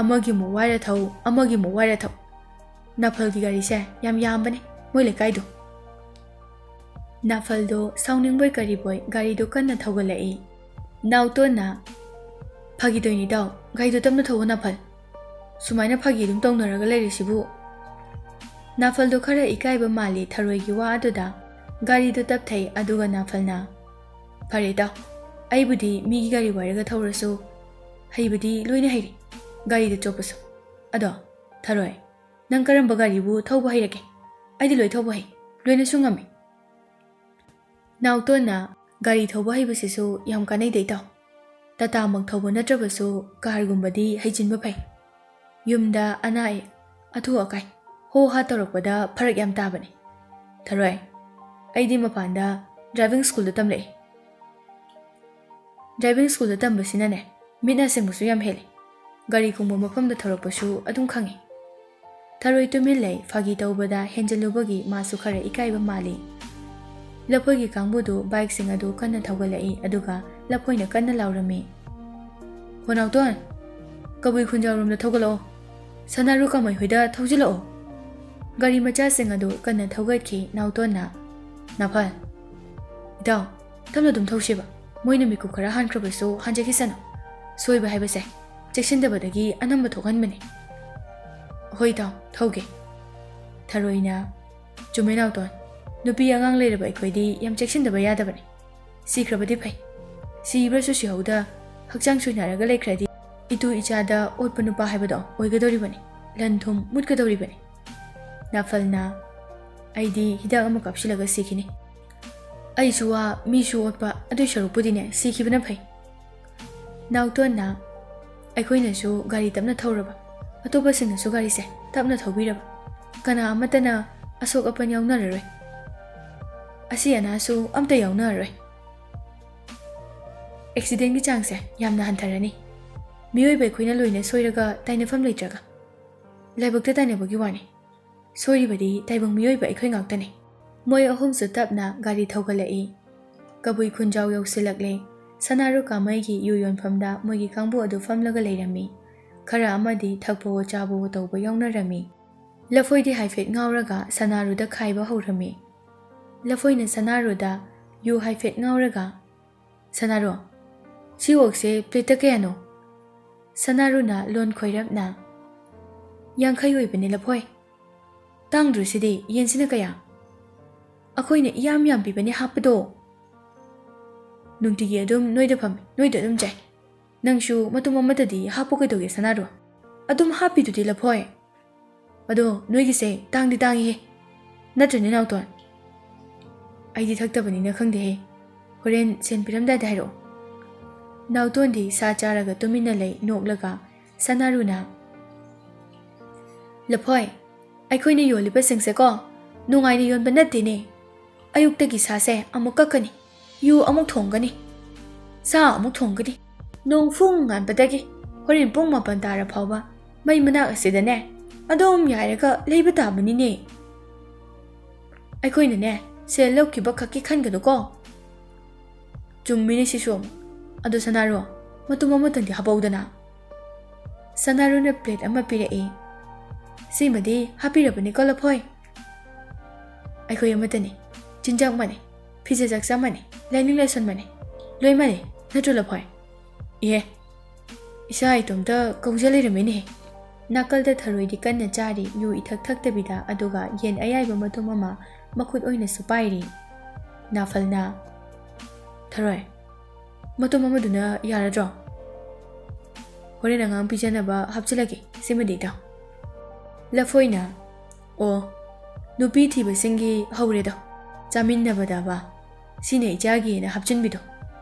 ꯑꯃꯒꯤ ꯑꯃꯨꯛ ꯋꯥꯏꯔ ꯊꯧ, ꯑꯃꯒꯤ ꯑꯃꯨꯛ ꯋꯥꯏꯔ ꯊꯧ꯫ ꯅꯥꯐꯜꯒꯤ ꯒꯥꯔꯤꯁꯦ ꯌꯥꯝ ꯌꯥꯝꯕꯅꯦ ꯃꯣꯏ ꯂꯩꯀꯥꯏꯗꯣ꯫" ꯅꯥꯐꯜꯗꯣ ꯁꯥꯎꯅꯤꯡꯕꯣꯏ ꯀꯔꯤꯕꯣꯏ ꯒꯥꯔꯤꯗꯣ ꯀꯟꯅ ꯊꯧꯒꯠꯂꯛꯏ꯫ ꯅꯥꯎꯇꯣꯟꯅ, "ꯐꯥꯒꯤ ꯇꯧꯏꯅꯤ ꯏꯇꯥꯎ, ꯒꯥꯔꯤꯗꯣ ꯇꯞꯅ ꯊꯧꯋꯣ ꯅꯥꯐꯜ꯫ ꯁꯨꯃꯥꯏꯅ ꯐꯥꯒꯤ ꯑꯗꯨꯝ ꯇꯧꯅꯔꯒ ꯂꯩꯔꯤꯁꯤꯕꯨ?" ꯅꯥꯐꯜꯗꯣ ꯈꯔ ꯏꯀꯥꯏꯕ ꯃꯥꯜꯂꯤ ꯊꯔꯣꯏꯒꯤ ꯋꯥ ꯑꯗꯨꯗ꯫ ꯒꯥꯔꯤꯗꯣ ꯇꯞꯊꯩ, ꯑꯗꯨꯒ ꯅꯥꯐꯜꯅ, "ꯐꯔꯦ ꯏꯇꯥꯎ, ꯑꯩꯕꯨꯗꯤ ꯃꯤꯒꯤ ꯒꯥꯔꯤ ꯋꯥꯏꯔꯒ ꯊꯧꯔꯁꯨ ꯍꯩꯕꯗꯤ ꯂꯣꯏꯅ ꯍꯩꯔꯦ, ꯒꯥꯔꯤꯗ ꯆꯣꯞꯄꯁꯨ꯫ ꯑꯗꯣ ꯊꯔꯣꯏ, ꯅꯪ ꯀꯔꯝꯕ ꯒꯥꯔꯤꯕꯨ ꯊꯧꯕ ꯍꯩꯔꯒꯦ? ꯑꯩꯗꯤ ꯂꯣꯏ ꯊꯧꯕ ꯍꯩ, ꯂꯣꯏꯅꯁꯨ ꯉꯝꯃꯤ꯫" ꯅꯥꯎꯇꯣꯟꯅ, "ꯒꯥꯔꯤ ꯊꯧꯕ ꯍꯩꯕꯁꯤꯁꯨ ꯌꯥꯝ ꯀꯥꯟꯅꯩꯗ ꯏꯇꯥꯎ꯫ ꯇꯥꯇꯥꯃꯛ ꯊꯧꯕ ꯅꯠꯇ꯭ꯔꯕꯁꯨ ꯀꯥꯔꯒꯨꯝꯕꯗꯤ ꯍꯩꯖꯤꯟꯕ ꯐꯩ꯫ ꯌꯨꯝꯗ ꯑꯅꯥ ꯑꯌꯦꯛ, ꯑꯊꯨ ꯑꯀꯥꯏ, ꯍꯣ ꯍꯥ ꯇꯧꯔꯛꯄꯗ ꯐꯔꯛ ꯌꯥꯝ ꯇꯥꯕꯅꯤ꯫ ꯊꯔꯣꯏ, ꯑꯩꯗꯤ ꯃꯄꯥꯟꯗ ꯗ꯭ꯔꯥꯏꯚꯤꯡ ꯁ꯭ꯀꯨꯜꯗ ꯇꯝꯂꯛꯏ꯫ ꯗ꯭ꯔꯥꯏꯚꯤꯡ ꯁ꯭ꯀꯨꯜꯗ ꯇꯝꯕꯁꯤꯅꯅꯦ, ꯃꯤꯠ ꯅꯥ ꯁꯤꯡꯕꯁꯨ ꯌꯥꯝ ꯍꯦꯜꯂꯤ꯫ ꯒꯥꯔꯤ ꯈꯣꯡꯕ ꯃꯐꯝꯗ ꯊꯧꯔꯛꯄꯁꯨ ꯑꯗꯨꯝ ꯈꯪꯉꯤ꯫" ꯊꯔꯣꯏ ꯇꯨꯃꯤꯟ ꯂꯩ, ꯐꯥꯒꯤ ꯇꯧꯕꯗ ꯍꯦꯟꯖꯜꯂꯨꯕꯒꯤ ꯃꯥꯁꯨ ꯈꯔ ꯏꯀꯥꯏꯕ ꯃꯥꯜꯂꯤ꯫ ꯂꯐꯣꯏꯒꯤ ꯀꯥꯡꯕꯨꯗꯨ ꯕꯥꯏꯛꯁꯤꯡ ꯑꯗꯨ ꯀꯟꯅ ꯊꯧꯒꯠꯂꯛꯏ, ꯑꯗꯨꯒ ꯂꯐꯣꯏꯅ ꯀꯟꯅ ꯂꯥꯎꯔꯝꯃꯤ, "ꯍꯣ ꯅꯥꯎꯇꯣꯟ, ꯀꯕꯨꯏ ꯈꯨꯟꯖꯥꯎꯔꯣꯝꯗ ꯊꯧꯒꯠꯂꯛꯑꯣ, ꯁꯅꯥꯔꯨ ꯀꯃꯩ ꯍꯣꯏꯗ ꯊꯧꯖꯤꯜꯂꯛꯑꯣ꯫" ꯒꯥꯔꯤ ꯃꯆꯥꯁꯤꯡ ꯑꯗꯨ ꯀꯟꯅ ꯊꯧꯒꯠꯈꯤ꯫ ꯅꯥꯎꯇꯣꯟꯅ, "ꯅꯥꯐꯜ, ꯏꯇꯥꯎ, ꯇꯞꯅ ꯑꯗꯨꯝ ꯊꯧꯁꯦꯕ, ꯃꯣꯏꯅ ꯃꯤꯀꯨꯞ ꯈꯔ ꯍꯟꯈ꯭ꯔꯕꯁꯨ ꯍꯟꯖꯈꯤꯁꯅꯨ꯫ ꯁꯣꯏꯕ ꯍꯥꯏꯕꯁꯦ ꯆꯦꯛꯁꯤꯟꯗꯕꯗꯒꯤ ꯑꯅꯝꯕ ꯊꯣꯛꯍꯟꯕꯅꯤ꯫" "ꯍꯣꯏ ꯏꯇꯥꯎ, ꯊꯧꯒꯦ꯫" ꯊꯔꯣꯏꯅ, "ꯆꯨꯝꯃꯦ ꯅꯥꯎꯇꯣꯟ, ꯅꯨꯄꯤ ꯑꯉꯥꯡ ꯂꯩꯔꯕ ꯑꯩꯈꯣꯏꯗꯤ ꯌꯥꯝ ꯆꯦꯛꯁꯤꯟꯗꯕ ꯌꯥꯗꯕꯅꯤ꯫ ꯁꯤꯈ꯭ꯔꯕꯗꯤ ꯐꯩ, ꯁꯤꯕ꯭ꯔꯁꯨ ꯁꯤꯍꯧꯗ ꯍꯛꯆꯥꯡ ꯁꯣꯏꯅꯔꯒ ꯂꯩꯈ꯭ꯔꯗꯤ ꯏꯇꯨ ꯏꯆꯥꯗ ꯑꯣꯠꯄ ꯅꯨꯄꯥ ꯍꯥꯏꯕꯗꯣ ꯑꯣꯏꯒꯗꯧꯔꯤꯕꯅꯤ, ꯂꯟ ꯊꯨꯝ ꯃꯨꯠꯀꯗꯧꯔꯤꯕꯅꯤ꯫" ꯅꯥꯐꯜꯅ, "ꯑꯩꯗꯤ ꯍꯤꯗꯥꯛ ꯑꯃ ꯀꯥꯞꯁꯤꯜꯂꯒ ꯁꯤꯈꯤꯅꯤ꯫ ꯑꯩꯁꯨ ꯋꯥ, ꯃꯤꯁꯨ ꯑꯣꯠꯄ, ꯑꯗꯨꯏ ꯁꯔꯨꯛꯄꯨꯗꯤꯅꯦ ꯁꯤꯈꯤꯕꯅ ꯐꯩ꯫" ꯅꯥꯎꯇꯣꯟꯅ, "ꯑꯩꯈꯣꯏꯅꯁꯨ ꯒꯥꯔꯤ ꯇꯞꯅ ꯊꯧꯔꯕ, ꯑꯇꯣꯞꯄꯁꯤꯡꯅꯁꯨ ꯒꯥꯔꯤꯁꯦ ꯇꯞꯅ ꯊꯧꯕꯤꯔꯕ, ꯀꯅꯥ ꯑꯃꯠꯇꯅ ꯑꯁꯣꯛ ꯑꯄꯟ ꯌꯥꯎꯅꯔꯔꯣꯏ꯫ ꯑꯁꯤ ꯑꯅꯥꯁꯨ ꯑꯝꯇ ꯌꯥꯎꯅꯔꯔꯣꯏ꯫ ꯑꯦꯛꯁꯤꯗꯦꯟꯒꯤ ꯆꯥꯡꯁꯦ ꯌꯥꯝꯅ ꯍꯟꯊꯔꯅꯤ꯫ ꯃꯤꯑꯣꯏꯕ ꯑꯩꯈꯣꯏꯅ ꯂꯣꯏꯅ ꯁꯣꯏꯔꯒ ꯇꯥꯏꯅꯐꯝ ꯂꯩꯇ꯭ꯔꯒ, ꯂꯥꯏꯕꯛꯇ ꯇꯥꯏꯅꯕꯒꯤ ꯋꯥꯅꯤ꯫ ꯁꯣꯏꯔꯤꯕꯗꯤ ꯇꯥꯏꯕꯪ ꯃꯤꯑꯣꯏꯕ ꯑꯩꯈꯣꯏ ꯉꯥꯛꯇꯅꯤ"꯫ ꯃꯣꯏ ꯑꯍꯨꯝꯁꯨ ꯇꯞꯅ ꯒꯥꯔꯤ ꯊꯧꯒꯠꯂꯛꯏ꯫ ꯀꯕꯨꯏ ꯈꯨꯟꯖꯥꯎ ꯌꯧꯁꯤꯜꯂꯛꯂꯦ꯫ ꯁꯅꯥꯔꯨ ꯀꯥꯃꯩꯒꯤ ꯌꯨ ꯌꯣꯟꯐꯝꯗ ꯃꯣꯏꯒꯤ ꯀꯥꯡꯕꯨ ꯑꯗꯨ ꯐꯝꯂꯒ ꯂꯩꯔꯝꯃꯤ꯫ ꯈꯔ ꯑꯃꯗꯤ ꯊꯛꯄꯋꯣ ꯆꯥꯕꯋꯣ ꯇꯧꯕ ꯌꯥꯎꯅꯔꯝꯃꯤ꯫ ꯂꯐꯣꯏꯗꯤ ꯍꯥꯏꯐꯦꯠ ꯉꯥꯎꯔꯒ ꯁꯅꯥꯔꯨꯗ ꯈꯥꯏꯕ ꯍꯧꯔꯝꯃꯤ꯫ ꯂꯐꯣꯏꯅ ꯁꯅꯥꯔꯨꯗ ꯌꯨ ꯍꯥꯏꯐꯦꯠ ꯉꯥꯎꯔꯒ, "ꯁꯅꯥꯔꯨ, ꯁꯤ ꯑꯣꯛꯁꯦ ꯄ꯭ꯂꯦꯠꯇ ꯀꯌꯥꯅꯣ?" ꯁꯅꯥꯔꯨꯅ ꯂꯣꯟ ꯈꯣꯏꯔꯞꯅ, "ꯌꯥꯡꯈꯩ ꯑꯣꯏꯕꯅꯦ ꯂꯐꯣꯏ꯫ ꯇꯥꯡꯗ꯭ꯔꯣ ꯁꯤꯗꯤ? ꯌꯦꯟꯁꯤꯅ ꯀꯌꯥ?" "ꯑꯩꯈꯣꯏꯅ ꯏꯌꯥꯝ ꯌꯥꯝ ꯄꯤꯕꯅꯦ ꯍꯥꯞꯄꯗꯣ꯫ ꯅꯨꯡꯇꯤꯒꯤ ꯑꯗꯨꯝ ꯅꯣꯏꯗ ꯐꯝꯃꯤ, ꯅꯣꯏꯗ ꯑꯗꯨꯝ ꯆꯥꯏ꯫ ꯅꯪꯁꯨ ꯃꯇꯨꯝ ꯑꯃꯠꯇꯗꯤ ꯍꯥꯞꯄꯨ ꯀꯩꯗꯧꯒꯦ ꯁꯅꯥꯔꯨ? ꯑꯗꯨꯝ ꯍꯥꯞꯄꯤꯗꯨꯗꯤ ꯂꯐꯣꯏ꯫ ꯑꯗꯣ ꯅꯣꯏꯒꯤꯁꯦ ꯇꯥꯡꯗꯤ ꯇꯥꯡꯉꯤꯍꯦ꯫ ꯅꯠꯇ꯭ꯔꯅꯦ ꯅꯥꯎꯇꯣꯟ?" "ꯑꯩꯗꯤ ꯊꯛꯇꯕꯅꯤꯅ ꯈꯪꯗꯦꯍꯦ꯫ ꯍꯣꯔꯦꯟ ꯁꯦꯟ ꯄꯤꯔꯝꯗꯥꯏꯗ ꯍꯥꯏꯔꯛꯑꯣ"꯫ ꯅꯥꯎꯇꯣꯟꯗꯤ ꯁꯥ ꯆꯥꯔꯒ ꯇꯨꯃꯤꯟꯅ ꯂꯩ, ꯅꯣꯛꯂꯒ꯫ ꯁꯅꯥꯔꯨꯅ, "ꯂꯐꯣꯏ, ꯑꯩꯈꯣꯏꯅ ꯌꯣꯜꯂꯤꯕꯁꯤꯡꯁꯦꯀꯣ, ꯅꯨꯡꯉꯥꯏꯅ ꯌꯣꯟꯕ ꯅꯠꯇꯦꯅꯦ꯫ ꯑꯌꯨꯛꯇꯒꯤ ꯁꯥꯁꯦ ꯑꯃꯨꯛ ꯀꯛꯀꯅꯤ, ꯌꯨ ꯑꯃꯨꯛ ꯊꯣꯡꯒꯅꯤ, ꯁꯥ ꯑꯃꯨꯛ ꯊꯣꯡꯒꯅꯤ, ꯅꯣꯡ ꯐꯨꯡ ꯉꯥꯟꯕꯗꯒꯤ ꯍꯣꯔꯦꯟ ꯄꯨꯡ ꯃꯥꯄꯟ ꯇꯥꯔ ꯐꯥꯎꯕ ꯃꯩ ꯃꯅꯥꯛ ꯑꯁꯤꯗꯅꯦ ꯑꯗꯨꯝ ꯌꯥꯏꯔꯒ ꯂꯩꯕ ꯇꯥꯕꯅꯤꯅꯦ꯫ ꯑꯩꯈꯣꯏꯅꯅꯦ ꯁꯦꯜ ꯂꯧꯈꯤꯕ ꯈꯛꯀꯤ ꯈꯟꯒꯅꯨꯀꯣ"꯫ "ꯆꯨꯝꯃꯤꯅꯦ ꯁꯤꯁꯨ꯫ ꯑꯗꯣ ꯁꯅꯥꯔꯨ, ꯃꯇꯨꯝ ꯑꯃꯇꯪꯗꯤ ꯍꯥꯞꯄꯧꯗꯅ"꯫ ꯁꯅꯥꯔꯨꯅ ꯄ꯭ꯂꯦꯠ ꯑꯃ ꯄꯤꯔꯛꯏ꯫ "ꯁꯤꯃꯗꯤ ꯍꯥꯞꯄꯤꯔꯕꯅꯤꯀꯣ ꯂꯐꯣꯏ꯫ ꯑꯩꯈꯣꯏ ꯑꯃꯠꯇꯅꯤ, ꯆꯤꯟꯖꯥꯛ ꯃꯥꯟꯅꯩ, ꯐꯤꯖꯦꯠ ꯆꯥꯛꯆꯥ ꯃꯥꯟꯅꯩ, ꯂꯥꯏꯅꯤꯡ ꯂꯥꯏꯁꯣꯟ ꯃꯥꯟꯅꯩ, ꯂꯣꯏ ꯃꯥꯟꯅꯩ, ꯅꯠꯇ꯭ꯔꯣ ꯂꯐꯣꯏ?" "ꯏꯍꯦ, ꯏꯁꯥ ꯏꯇꯣꯝꯇ ꯀꯧꯖ ꯂꯩꯔꯝꯃꯦꯅꯦꯍꯦ"꯫ ꯅꯥꯀꯜꯗ ꯊꯔꯣꯏꯗꯤ ꯀꯟꯅ ꯆꯥꯔꯤ, ꯌꯨ ꯏꯊꯛ ꯊꯛꯇꯕꯤꯗ, ꯑꯗꯨꯒ ꯌꯦꯟ ꯑꯌꯥꯏꯕ ꯃꯇꯨꯝ ꯑꯃ ꯃꯈꯨꯠ ꯑꯣꯏꯅꯁꯨ ꯄꯥꯏꯔꯤ꯫ ꯅꯥꯐꯜꯅ, "ꯊꯔꯣꯏ, ꯃꯇꯨꯝ ꯑꯃꯗꯨꯅ ꯌꯥꯔꯗ꯭ꯔꯣ? ꯍꯣꯔꯦꯟ ꯑꯉꯥꯡ ꯄꯤꯖꯅꯕ ꯍꯥꯞꯆꯤꯜꯂꯒꯦ, ꯁꯤꯃꯗꯤ ꯏꯇꯥꯎ"꯫ ꯂꯐꯣꯏꯅ, "ꯑꯣ, ꯅꯨꯄꯤ ꯊꯤꯕꯁꯤꯡꯒꯤ ꯍꯧꯔꯦꯗꯣ, ꯆꯥꯃꯤꯟꯅꯕꯗꯕ, ꯁꯤꯅ ꯏꯆꯥꯒꯤꯅ ꯍꯥꯞꯆꯤꯟꯕꯤꯗꯣ,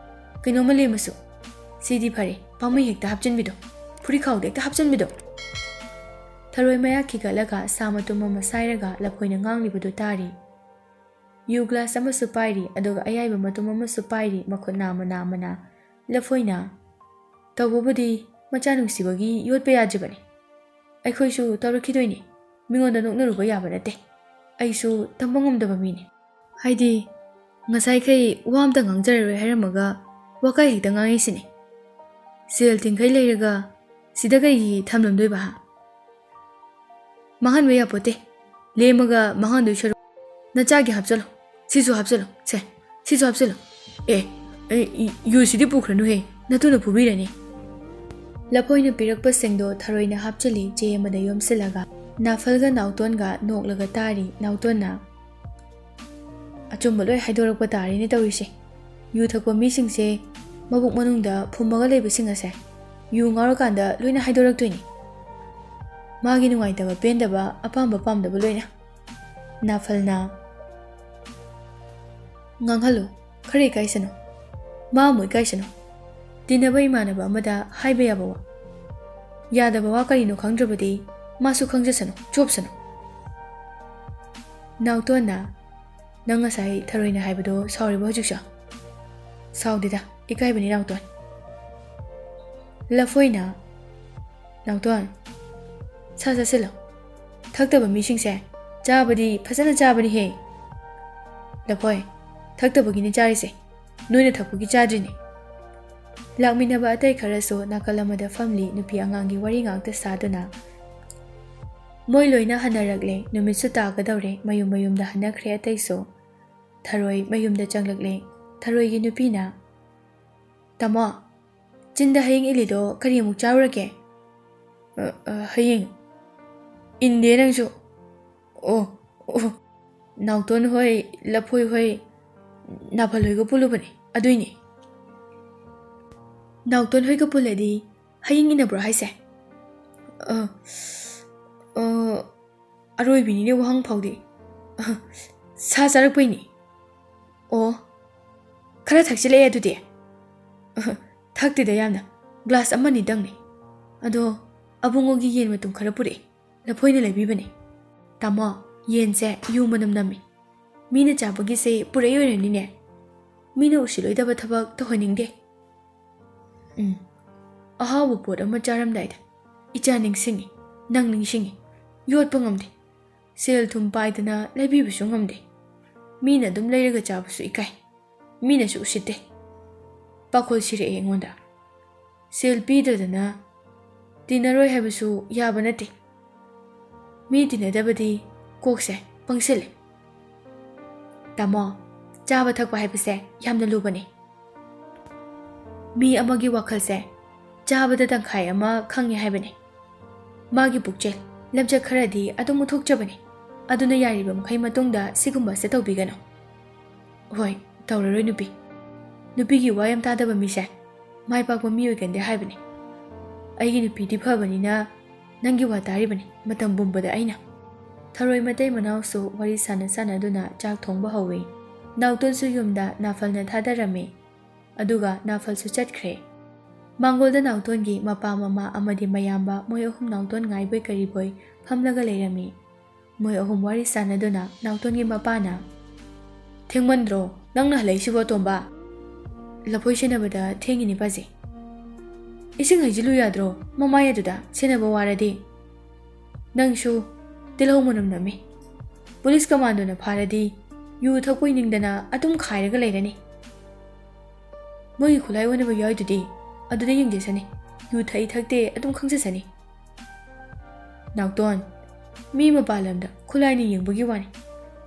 ꯀꯩꯅꯣꯝꯃ ꯂꯦꯝꯃꯁꯨ"꯫ ꯁꯤꯗꯤ ꯐꯔꯦ, ꯄꯥꯝꯃꯩ ꯍꯦꯛꯇ ꯍꯥꯞꯆꯤꯟꯕꯤꯗꯣ, ꯐꯨꯔꯤꯈꯥꯎꯗ ꯍꯦꯛꯇ ꯍꯥꯞꯆꯤꯟꯕꯤꯗꯣ꯫ ꯊꯔꯣꯏ ꯃꯌꯥ ꯈꯤꯒꯠꯂꯒ ꯁꯥ ꯃꯇꯨꯝ ꯑꯃ ꯁꯥꯏꯔꯒ ꯂꯐꯣꯏꯅ ꯉꯥꯡꯂꯤꯕꯗꯨ ꯇꯥꯔꯤ꯫ ꯌꯨ ꯒ꯭ꯂꯥꯁ ꯑꯃꯁꯨ ꯄꯥꯏꯔꯤ, ꯑꯗꯨꯒ ꯑꯌꯥꯏꯕ ꯃꯇꯨꯝ ꯑꯃꯁꯨ ꯄꯥꯏꯔꯤ, ꯃꯈꯨꯠ ꯅꯥꯝꯃ ꯅꯥꯝꯃꯅ꯫ ꯂꯐꯣꯏꯅ, "ꯇꯧꯕꯕꯨꯗꯤ ꯃꯆꯥ ꯅꯨꯡꯁꯤꯕꯒꯤ ꯌꯣꯠꯄ ꯌꯥꯗ꯭ꯔꯤꯕꯅꯤ꯫ ꯑꯩꯈꯣꯏꯁꯨ ꯇꯧꯔꯛꯈꯤꯗꯣꯏꯅꯤ꯫ ꯃꯤꯉꯣꯟꯗ ꯅꯣꯛꯅꯔꯨꯕ ꯌꯥꯕ ꯅꯠꯇꯦ꯫ ꯑꯩꯁꯨ ꯇꯝꯕ ꯉꯝꯗꯕ ꯃꯤꯅꯤ꯫ ꯍꯥꯏꯗꯤ, ꯉꯁꯥꯏꯈꯩ ꯋꯥ ꯑꯝꯇ ꯉꯥꯡꯖꯔꯔꯣꯏ ꯍꯥꯏꯔꯝꯃꯒ ꯋꯥꯀꯥꯏ ꯍꯦꯛꯇ ꯉꯥꯡꯉꯤꯁꯤꯅꯤ꯫ ꯁꯦꯜ ꯊꯤꯡꯈꯩ ꯂꯩꯔꯒ ꯁꯤꯗ ꯀꯩꯒꯤ ꯊꯝꯂꯝꯗꯣꯏꯕ, ꯍꯥ? ꯃꯥꯡꯍꯟꯕ ꯌꯥꯄꯣꯠꯇꯦ꯫ ꯂꯦꯝꯃꯒ ꯃꯥꯡꯍꯟꯗꯣꯏ ꯁꯔꯨꯛ ꯅꯆꯥꯒꯤ ꯍꯥꯞꯆꯜꯂꯣ, ꯁꯤꯁꯨ ꯍꯥꯞꯆꯜꯂꯣ, ꯁꯦ, ꯁꯤꯁꯨ ꯍꯥꯞꯆꯜꯂꯣ꯫ ꯑꯦ, ꯑꯦ, ꯏ-, ꯌꯨꯁꯤꯗꯤ ꯄꯨꯈ꯭ꯔꯅꯨꯍꯦ, ꯅꯇꯨꯅ ꯐꯨꯕꯤꯔꯅꯤ꯫" ꯂꯐꯣꯏꯅ ꯄꯤꯔꯛꯄꯁꯤꯡꯗꯣ ꯊꯔꯣꯏꯅ ꯍꯥꯞꯆꯜꯂꯤ, ꯆꯦ ꯑꯃꯗ ꯌꯣꯝꯁꯤꯜꯂꯒ꯫ ꯅꯥꯐꯜꯒ ꯅꯥꯎꯇꯣꯟꯒ ꯅꯣꯛꯂꯒ ꯇꯥꯔꯤ꯫ ꯅꯥꯎꯇꯣꯟꯅ, "ꯑꯆꯨꯝꯕ ꯂꯣꯏ ꯍꯥꯏꯗꯣꯔꯛꯄ ꯇꯥꯔꯦꯅꯦ ꯇꯧꯔꯤꯁꯦ꯫ ꯌꯨ ꯊꯛꯄ ꯃꯤꯁꯤꯡꯁꯦ ꯃꯕꯨꯛ ꯃꯅꯨꯡꯗ ꯐꯨꯝꯃꯒ ꯂꯩꯕꯁꯤꯡ ꯑꯁꯦ ꯌꯨ ꯉꯥꯎꯔꯀꯥꯟꯗ ꯂꯣꯏꯅ ꯍꯥꯏꯗꯣꯔꯛꯇꯣꯏꯅꯤ꯫ ꯃꯥꯒꯤ ꯅꯨꯡꯉꯥꯏꯇꯕ, ꯄꯦꯟꯗꯕ, ꯑꯄꯥꯝꯕ, ꯄꯥꯝꯗꯕ ꯂꯣꯏꯅ꯫" ꯅꯥꯐꯜꯅ, "ꯉꯥꯡꯍꯜꯂꯨ, ꯈꯔ ꯏꯀꯥꯏꯁꯅꯨ꯫ ꯃꯥ ꯑꯃꯨꯛ ꯏꯀꯥꯏꯁꯅꯨ꯫ ꯇꯤꯟꯅꯕ ꯏꯃꯥꯟꯅꯕ ꯑꯃꯗ ꯍꯥꯏꯕ ꯌꯥꯕ ꯋꯥ, ꯌꯥꯗꯕ ꯋꯥ ꯀꯔꯤꯅꯣ ꯈꯪꯗ꯭ꯔꯕꯗꯤ ꯃꯥꯁꯨ ꯈꯪꯖꯁꯅꯨ, ꯆꯣꯞꯁꯅꯨ꯫" ꯅꯥꯎꯇꯣꯟꯅ, "ꯅꯪ ꯉꯁꯥꯏ ꯊꯔꯣꯏꯅ ꯍꯥꯏꯕꯗꯣ ꯁꯥꯎꯔꯤꯕꯣ ꯍꯧꯖꯤꯛꯁꯨ?" "ꯁꯥꯎꯗꯦꯗ, ꯏꯀꯥꯏꯕꯅꯤ ꯅꯥꯎꯇꯣꯟ꯫" ꯂꯐꯣꯏꯅ, "ꯅꯥꯎꯇꯣꯟ, ꯁꯥ ꯆꯥꯁꯤꯜꯂꯣ꯫ ꯊꯛꯇꯕ ꯃꯤꯁꯤꯡꯁꯦ ꯆꯥꯕꯗꯤ ꯐꯖꯅ ꯆꯥꯕꯅꯤꯍꯦ꯫" "ꯂꯐꯣꯏ, ꯊꯛꯇꯕꯒꯤꯅꯤ ꯆꯥꯔꯤꯁꯦ, ꯅꯣꯏꯅ ꯊꯛꯄꯒꯤ ꯆꯥꯗ꯭ꯔꯤꯅꯤ꯫" ꯂꯥꯛꯃꯤꯟꯅꯕ ꯑꯇꯩ ꯈꯔꯁꯨ ꯅꯥꯀꯜ ꯑꯃꯗ ꯐꯝꯂꯤ, ꯅꯨꯄꯤ ꯑꯉꯥꯡꯒꯤ ꯋꯥꯔꯤ ꯉꯥꯛꯇ ꯁꯥꯗꯨꯅ꯫ ꯃꯣꯏ ꯂꯣꯏꯅ ꯍꯟꯅꯔꯛꯂꯦ, ꯅꯨꯃꯤꯠꯁꯨ ꯇꯥꯒꯗꯧꯔꯦ, ꯃꯌꯨꯝ ꯃꯌꯨꯝꯗ ꯍꯟꯅꯈ꯭ꯔꯦ ꯑꯇꯩꯁꯨ꯫ ꯊꯔꯣꯏ ꯃꯌꯨꯝꯗ ꯆꯪꯂꯛꯂꯦ꯫ ꯊꯔꯣꯏꯒꯤ ꯅꯨꯄꯤꯅ, "ꯇꯥꯃꯣ, ꯆꯤꯟꯗ ꯍꯌꯤꯡ ꯏꯜꯂꯤꯗꯣ ꯀꯔꯤ ꯑꯃꯨꯛ ꯆꯥꯔꯨꯔꯒꯦ?" "ꯑ, ꯑ, ꯍꯌꯤꯡ? ꯏꯟꯗꯦ ꯅꯪꯁꯨ꯫ ꯑꯣ, ꯑꯣ, ꯅꯥꯎꯇꯣꯟ ꯍꯣꯏ, ꯂꯐꯣꯏ ꯍꯣꯏ, ꯅꯥꯐꯜ ꯍꯣꯏꯒ ꯄꯨꯜꯂꯨꯕꯅꯦ, ꯑꯗꯨꯏꯅꯦ꯫" "ꯅꯥꯎꯇꯣꯟ ꯍꯣꯏꯒ ꯄꯨꯜꯂꯗꯤ ꯍꯌꯤꯡ ꯏꯟꯅꯕ꯭ꯔꯣ ꯍꯥꯏꯁꯦ?" "ꯑ, ꯑ, ꯑꯔꯣꯏꯕꯤꯅꯤꯅꯦ ꯋꯥꯍꯪ ꯐꯥꯎꯗꯤ꯫ ꯁꯥ ꯆꯥꯔꯛꯄꯩꯅꯤ꯫" "ꯑꯣ, ꯈꯔ ꯊꯛꯆꯤꯜꯂꯛꯑꯦ ꯑꯗꯨꯗꯤ꯫" "ꯑ, ꯊꯛꯇꯦꯗ ꯌꯥꯝꯅ, ꯒ꯭ꯂꯥꯁ ꯑꯃꯅꯤꯗꯪꯅꯤ꯫ ꯑꯗꯣ ꯑꯕꯨꯡꯉꯣꯒꯤ ꯌꯦꯟ ꯃꯇꯨꯝ ꯈꯔ ꯄꯨꯔꯛꯑꯦ, ꯂꯐꯣꯏꯅ ꯂꯩꯕꯤꯕꯅꯦ꯫ ꯇꯥꯃꯣ, ꯌꯦꯟꯁꯦ ꯌꯨ ꯃꯅꯝ ꯅꯝꯃꯤ꯫ ꯃꯤꯅ ꯆꯥꯕꯒꯤꯁꯦ ꯄꯨꯔꯛꯏ ꯑꯣꯏꯔꯝꯅꯤꯅꯦ꯫ ꯃꯤꯅ ꯎꯁꯤꯠꯂꯣꯏꯗꯕ ꯊꯕꯛ ꯇꯧꯍꯟꯅꯤꯡꯗꯦ꯫ ꯎꯝ, ꯑꯍꯥꯎꯕ ꯄꯣꯠ ꯑꯃ ꯆꯥꯔꯝꯗꯥꯏꯗ ꯏꯆꯥ ꯅꯤꯡꯁꯤꯡꯉꯤ, ꯅꯪ ꯅꯤꯡꯁꯤꯡꯉꯤ꯫ ꯌꯣꯠꯄ ꯉꯝꯗꯦ꯫ ꯁꯦꯜ ꯊꯨꯝ ꯄꯥꯏꯗꯅ ꯂꯩꯕꯤꯕꯁꯨ ꯉꯝꯗꯦ꯫ ꯃꯤꯅ ꯑꯗꯨꯝ ꯂꯩꯔꯒ ꯆꯥꯕꯁꯨ ꯏꯀꯥꯏ꯫ ꯃꯤꯅꯁꯨ ꯎꯁꯤꯠꯇꯦ꯫ ꯄꯥꯈꯣꯜ ꯁꯤꯔꯛꯑꯦ ꯑꯩꯉꯣꯟꯗ꯫ ꯁꯦꯜ ꯄꯤꯗ꯭ꯔꯗꯅ ꯇꯤꯟꯅꯔꯣꯏ ꯍꯥꯏꯕꯁꯨ ꯌꯥꯕ ꯅꯠꯇꯦ꯫ ꯃꯤ ꯇꯤꯟꯅꯗꯕꯗꯤ ꯀꯣꯛꯁꯦ ꯄꯪꯁꯤꯜꯂꯦ꯫ ꯇꯥꯃꯣ, ꯆꯥꯕ ꯊꯛꯄ ꯍꯥꯏꯕꯁꯦ ꯌꯥꯝꯅ ꯂꯨꯕꯅꯤ꯫ ꯃꯤ ꯑꯃꯒꯤ ꯋꯥꯈꯜꯁꯦ ꯆꯥꯕꯗ ꯇꯪꯈꯥꯏ ꯑꯃ ꯈꯪꯉꯦ ꯍꯥꯏꯕꯅꯤ꯫ ꯃꯥꯒꯤ ꯄꯨꯛꯆꯦꯜ, ꯂꯝꯆꯠ ꯈꯔꯗꯤ ꯑꯗꯨꯝ ꯎꯠꯊꯣꯛꯆꯕꯅꯤ꯫ ꯑꯗꯨꯅ ꯌꯥꯔꯤꯕ ꯃꯈꯩ ꯃꯇꯨꯡꯗ ꯁꯤꯒꯨꯝꯕꯁꯦ ꯇꯧꯕꯤꯒꯅꯨ꯫ ꯍꯣꯏ, ꯇꯧꯔꯔꯣꯏ ꯅꯨꯄꯤ꯫ ꯅꯨꯄꯤꯒꯤ ꯋꯥ ꯌꯥꯝ ꯇꯥꯗꯕ ꯃꯤꯁꯦ ꯃꯥꯏ ꯄꯥꯛꯄ ꯃꯤ ꯑꯣꯏꯒꯟꯗꯦ ꯍꯥꯏꯕꯅꯤ꯫ ꯑꯩꯒꯤ ꯅꯨꯄꯤꯗꯤ ꯐꯕꯅꯤꯅ ꯅꯪꯒꯤ ꯋꯥ ꯇꯥꯔꯤꯕꯅꯤ ꯃꯇꯝ ꯄꯨꯝꯕꯗ ꯑꯩꯅ꯫ ꯊꯔꯣꯏ ꯃꯇꯩ ꯃꯅꯥꯎꯁꯨ ꯋꯥꯔꯤ ꯁꯥꯟꯅ ꯁꯥꯟꯅꯗꯨꯅ ꯆꯥꯛ ꯊꯣꯡꯕ ꯍꯧꯏ꯫ ꯅꯥꯎꯇꯣꯟꯁꯨ ꯌꯨꯝꯗ ꯅꯥꯐꯜꯅ ꯊꯥꯗꯔꯝꯃꯤ꯫ ꯑꯗꯨꯒ ꯅꯥꯐꯜꯁꯨ ꯆꯠꯈ꯭ꯔꯦ꯫ ꯃꯥꯡꯒꯣꯜꯗ ꯅꯥꯎꯇꯣꯟꯒꯤ ꯃꯄꯥ ꯃꯃꯥ ꯑꯃꯗꯤ ꯃꯌꯥꯝꯕ ꯃꯣꯏ ꯑꯍꯨꯝ ꯅꯥꯎꯇꯣꯟ ꯉꯥꯏꯕꯣꯏ ꯀꯔꯤꯕꯣꯏ ꯐꯝꯂꯒ ꯂꯩꯔꯝꯃꯤ꯫ ꯃꯣꯏ ꯑꯍꯨꯝ ꯋꯥꯔꯤ ꯁꯥꯟꯅꯗꯨꯅ ꯅꯥꯎꯇꯣꯟꯒꯤ ꯃꯄꯥꯅ, "ꯊꯦꯡꯃꯟꯗ꯭ꯔꯣ ꯅꯪꯅ ꯍꯜꯂꯛꯏꯁꯤꯕꯣ, ꯇꯣꯝꯕ?" "ꯂꯐꯣꯏ ꯁꯦꯟꯅꯕꯗ ꯊꯦꯡꯉꯤꯅꯦ ꯄꯥꯖꯤ꯫ ꯏꯁꯤꯡ ꯍꯩꯖꯤꯜꯂꯨ ꯌꯥꯗ꯭ꯔꯣ ꯃꯃꯥꯏ ꯑꯗꯨꯗ, ꯁꯦꯟꯅꯕ ꯋꯥꯔꯗꯤ?" "ꯅꯪꯁꯨ ꯇꯤꯜꯍꯧ ꯃꯅꯝ ꯅꯝꯃꯤ꯫ ꯄꯨꯂꯤꯁ ꯀꯃꯥꯟꯗꯣꯅ ꯐꯥꯔꯗꯤ ꯌꯨ ꯊꯛꯄꯣꯏ ꯅꯤꯡꯗꯅ ꯑꯗꯨꯝ ꯈꯥꯏꯔꯒ ꯂꯩꯔꯅꯤ꯫ ꯃꯣꯏꯒꯤ ꯈꯨꯠꯂꯥꯏ ꯑꯣꯟꯅꯕ ꯌꯥꯎꯏꯗꯨꯗꯤ, ꯑꯗꯨꯗ ꯌꯦꯡꯖꯁꯅꯤ꯫ ꯌꯨ ꯊꯛꯏ ꯊꯛꯇꯦ ꯑꯗꯨꯝ ꯈꯪꯖꯁꯅꯤ꯫" "ꯅꯥꯎꯇꯣꯟ, ꯃꯤ ꯃꯄꯥꯟ ꯂꯝꯗ ꯈꯨꯠꯂꯥꯏꯅ ꯌꯦꯡꯕꯒꯤ ꯋꯥꯅꯤ꯫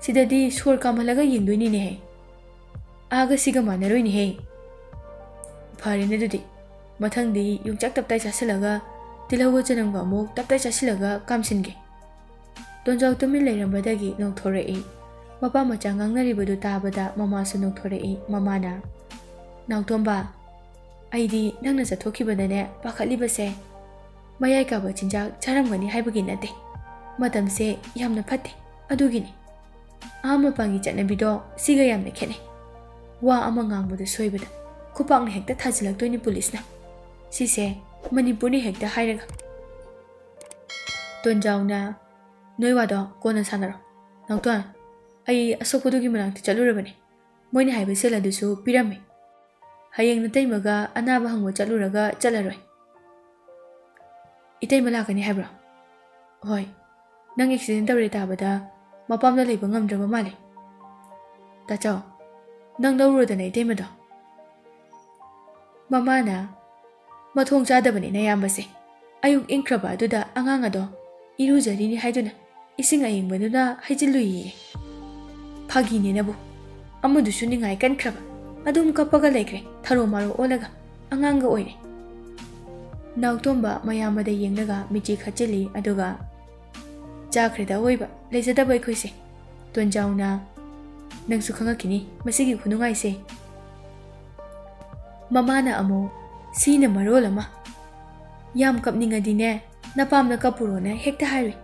ꯁꯤꯗꯗꯤ ꯁꯣꯔ ꯀꯥꯝꯍꯜꯂꯒ ꯌꯦꯡꯗꯣꯏꯅꯤꯅꯦꯍꯦ꯫ ꯑꯥꯒ ꯁꯤꯒ ꯃꯥꯟꯅꯔꯣꯏꯅꯦꯍꯦ꯫" "ꯐꯔꯦꯅꯦ ꯑꯗꯨꯗꯤ, ꯃꯊꯪꯗꯤ ꯌꯣꯡꯆꯥꯛ ꯇꯞꯇꯥꯏ ꯆꯥꯁꯤꯜꯂꯒ ꯇꯤꯜꯍꯧꯒ ꯆꯅꯝꯒ ꯑꯃꯨꯛ ꯇꯞꯇꯥꯏ ꯆꯥꯁꯤꯜꯂꯒ ꯀꯥꯝꯁꯤꯟꯒꯦ꯫" ꯇꯣꯟꯖꯥꯎ ꯇꯨꯃꯤꯟ ꯂꯩꯔꯝꯕꯗꯒꯤ ꯅꯣꯛꯊꯣꯔꯛꯏ꯫ ꯃꯄꯥ ꯃꯆꯥ ꯉꯥꯡꯅꯔꯤꯕꯗꯨ ꯇꯥꯕꯗ ꯃꯃꯥꯁꯨ ꯅꯣꯛꯊꯣꯔꯛꯏ꯫ ꯃꯃꯥꯅ, "ꯅꯥꯎꯇꯣꯝꯕ, ꯑꯩꯗꯤ ꯅꯪꯅ ꯆꯠꯊꯣꯛꯈꯤꯕꯗꯅꯦ ꯄꯥꯈꯠꯂꯤꯕꯁꯦ꯫ ꯃꯌꯥꯏ ꯀꯥꯕ ꯆꯤꯟꯖꯥꯛ ꯆꯥꯔꯝꯒꯅꯤ ꯍꯥꯏꯕꯒꯤ ꯅꯠꯇꯦ꯫ ꯃꯇꯝꯁꯦ ꯌꯥꯝꯅ ꯐꯠꯇꯦ, ꯑꯗꯨꯒꯤꯅꯤ꯫ ꯑꯍꯥ ꯃꯄꯥꯟꯒꯤ ꯆꯠꯅꯕꯤꯗꯣ ꯁꯤꯒ ꯌꯥꯝꯅ ꯈꯦꯠꯅꯩ꯫ ꯋꯥ ꯑꯃ ꯉꯥꯡꯕꯗ ꯁꯣꯏꯕꯗ꯫ ꯈꯨꯄꯥꯛꯅ ꯍꯦꯛꯇ ꯊꯥꯖꯤꯜꯂꯛꯇꯣꯏꯅꯤ ꯄꯨꯂꯤꯁꯅ꯫ ꯁꯤꯁꯦ ꯃꯅꯤꯄꯨꯔꯅꯤ ꯍꯦꯛꯇ ꯍꯥꯏꯔꯒ꯫ ꯇꯣꯟꯖꯥꯎꯅ, "ꯅꯣꯏ ꯋꯥꯗꯣ ꯀꯣꯟꯅ ꯁꯥꯟꯅꯔꯣ꯫ ꯅꯥꯎꯇꯣꯟ, ꯑꯩ ꯑꯁꯣꯛꯄꯗꯨꯒꯤ ꯃꯅꯥꯛꯇ ꯆꯠꯂꯨꯔꯕꯅꯤ꯫ ꯃꯣꯏꯅ ꯍꯥꯏꯕ ꯁꯦꯜ ꯑꯗꯨꯁꯨ ꯄꯤꯔꯝꯃꯤ꯫ ꯍꯌꯦꯡ ꯅꯇꯩꯃꯒ ꯑꯅꯥꯕ ꯍꯪꯕ ꯆꯠꯂꯨꯔꯒ ꯆꯠꯂꯔꯣꯏ꯫" "ꯏꯇꯩꯃ ꯂꯥꯛꯀꯅꯤ ꯍꯥꯏꯕ꯭ꯔꯣ?" "ꯍꯣꯏ꯫ ꯅꯪ ꯑꯦꯛꯁꯤꯗꯦꯟ ꯇꯧꯔꯦ ꯇꯥꯕꯗ ꯃꯄꯥꯝꯗ ꯂꯩꯕ ꯉꯝꯗ꯭ꯔꯕ ꯃꯥꯜꯂꯦ꯫ ꯇꯥꯆꯧ, ꯅꯪ ꯂꯧꯔꯨꯔꯗꯅ ꯏꯇꯩꯃꯗꯣ꯫" ꯃꯃꯥꯅ, "ꯃꯊꯣꯡ ꯆꯥꯗꯕꯅꯤ ꯅꯌꯥꯝꯕꯁꯦ꯫ ꯑꯌꯨꯛ ꯏꯪꯈ꯭ꯔꯕ ꯑꯗꯨꯗ ꯑꯉꯥꯡ ꯑꯗꯣ ꯏꯔꯨꯖꯔꯤꯅꯤ ꯍꯥꯏꯗꯨꯅ ꯏꯁꯤꯡ ꯑꯏꯪꯕꯗꯨꯅ ꯍꯩꯖꯤꯜꯂꯨꯏꯌꯦ꯫ ꯐꯥꯒꯤꯅꯦꯅꯕꯨ꯫ ꯑꯃꯗꯨꯁꯨ ꯅꯤꯡꯉꯥꯏ ꯀꯟꯈ꯭ꯔꯕ꯫ ꯑꯗꯨꯝ ꯀꯞꯄꯒ ꯂꯩꯈ꯭ꯔꯦ, ꯊꯔꯣ ꯃꯥꯔꯣ ꯑꯣꯜꯂꯒ꯫ ꯑꯉꯥꯡꯒ ꯑꯣꯏꯔꯦ꯫" ꯅꯥꯎꯇꯣꯝꯕ ꯃꯌꯥꯝꯕꯗ ꯌꯦꯡꯂꯒ ꯃꯤꯠꯆꯤ ꯈꯠꯆꯤꯜꯂꯤ, ꯑꯗꯨꯒ, "ꯆꯥꯈ꯭ꯔꯦꯗ ꯑꯋꯣꯏꯕ, ꯂꯩꯖꯗꯕ ꯑꯩꯈꯣꯏꯁꯦ꯫" ꯇꯣꯟꯖꯥꯎꯅ, "ꯅꯪꯁꯨ ꯈꯪꯉꯛꯈꯤꯅꯤ ꯃꯁꯤꯒꯤ ꯈꯨꯅꯨꯡꯉꯥꯏꯁꯦ꯫" ꯃꯃꯥꯅ ꯑꯃꯨꯛ, "ꯁꯤꯅ ꯃꯔꯣꯜ ꯑꯃ, ꯌꯥꯝ ꯀꯞꯅꯤꯡꯉꯗꯤꯅꯦ, ꯅꯄꯥꯝꯗ ꯀꯞꯄꯨꯔꯣꯅ ꯍꯦꯛꯇ ꯍꯥꯏꯔꯨꯏ꯫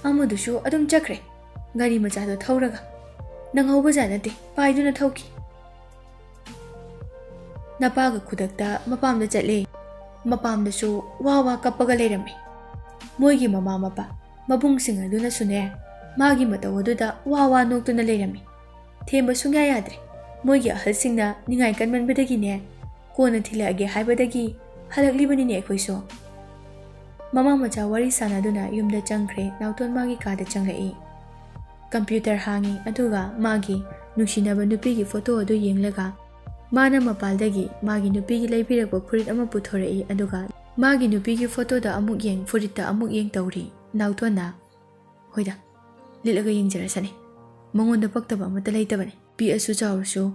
ꯑꯃꯗꯨꯁꯨ ꯑꯗꯨꯝ ꯆꯠꯈ꯭ꯔꯦ, ꯒꯥꯔꯤ ꯃꯆꯥꯗꯣ ꯊꯧꯔꯒ꯫ ꯅꯪꯍꯧꯕꯖꯥꯠ ꯅꯠꯇꯦ, ꯄꯥꯏꯗꯨꯅ ꯊꯧꯈꯤ꯫" ꯅꯄꯥꯒ ꯈꯨꯗꯛꯇ ꯃꯄꯥꯝꯗ ꯆꯠꯂꯦ꯫ ꯃꯄꯥꯝꯗꯁꯨ ꯋꯥ ꯋꯥ ꯀꯞꯄꯒ ꯂꯩꯔꯝꯃꯤ꯫ ꯃꯣꯏꯒꯤ ꯃꯃꯥ ꯃꯄꯥ, ꯃꯕꯨꯡꯁꯤꯡ ꯑꯗꯨꯅꯁꯨꯅꯦ, ꯃꯥꯒꯤ ꯃꯇꯧ ꯑꯗꯨꯗ ꯋꯥ ꯋꯥ ꯅꯣꯛꯇꯨꯅ ꯂꯩꯔꯝꯃꯤ꯫ ꯊꯦꯝꯕ ꯁꯨꯡꯌꯥ ꯌꯥꯗ꯭ꯔꯦ꯫ ꯃꯣꯏꯒꯤ ꯑꯍꯜꯁꯤꯡꯅ ꯅꯤꯡꯉꯥꯏ ꯀꯟꯃꯟꯕꯗꯒꯤꯅꯦ, "ꯀꯣꯟꯅ ꯊꯤꯜꯂꯛꯑꯒꯦ" ꯍꯥꯏꯕꯗꯒꯤ ꯍꯜꯂꯛꯂꯤꯕꯅꯤꯅꯦ ꯑꯩꯈꯣꯏꯁꯨ꯫ ꯃꯃꯥ ꯃꯆꯥ ꯋꯥꯔꯤ ꯁꯥꯟꯅꯗꯨꯅ ꯌꯨꯝꯗ ꯆꯪꯈ꯭ꯔꯦ꯫ ꯅꯥꯎꯇꯣꯟ ꯃꯥꯒꯤ ꯀꯥꯗ ꯆꯪꯂꯛꯏ꯫ ꯀꯝꯄ꯭ꯌꯨꯇꯔ ꯍꯥꯡꯉꯤ, ꯑꯗꯨꯒ ꯃꯥꯒꯤ ꯅꯨꯡꯁꯤꯅꯕ ꯅꯨꯄꯤꯒꯤ ꯐꯣꯇꯣ ꯑꯗꯨ ꯌꯦꯡꯂꯒ ꯃꯥꯅ ꯃꯄꯥꯜꯗꯒꯤ ꯃꯥꯒꯤ ꯅꯨꯄꯤꯒꯤ ꯂꯩꯕꯤꯔꯛꯄ ꯐꯨꯔꯤꯠ ꯑꯃ ꯄꯨꯊꯣꯔꯛꯏ, ꯑꯗꯨꯒ ꯃꯥꯒꯤ ꯅꯨꯄꯤꯒꯤ ꯐꯣꯇꯣꯗ ꯑꯃꯨꯛ ꯌꯦꯡ, ꯐꯨꯔꯤꯠꯇ ꯑꯃꯨꯛ ꯌꯦꯡ ꯇꯧꯔꯤ꯫ ꯅꯥꯎꯇꯣꯟꯅ, "ꯍꯣꯏꯗ, ꯂꯤꯠꯂꯒ ꯌꯦꯡꯖꯔꯁꯅꯤ꯫ ꯃꯉꯣꯟꯗ ꯄꯛꯇꯕ ꯑꯃꯠꯇ ꯂꯩꯇꯕꯅꯤ꯫ ꯄꯤꯛꯑꯁꯨ ꯆꯥꯎꯔꯁꯨ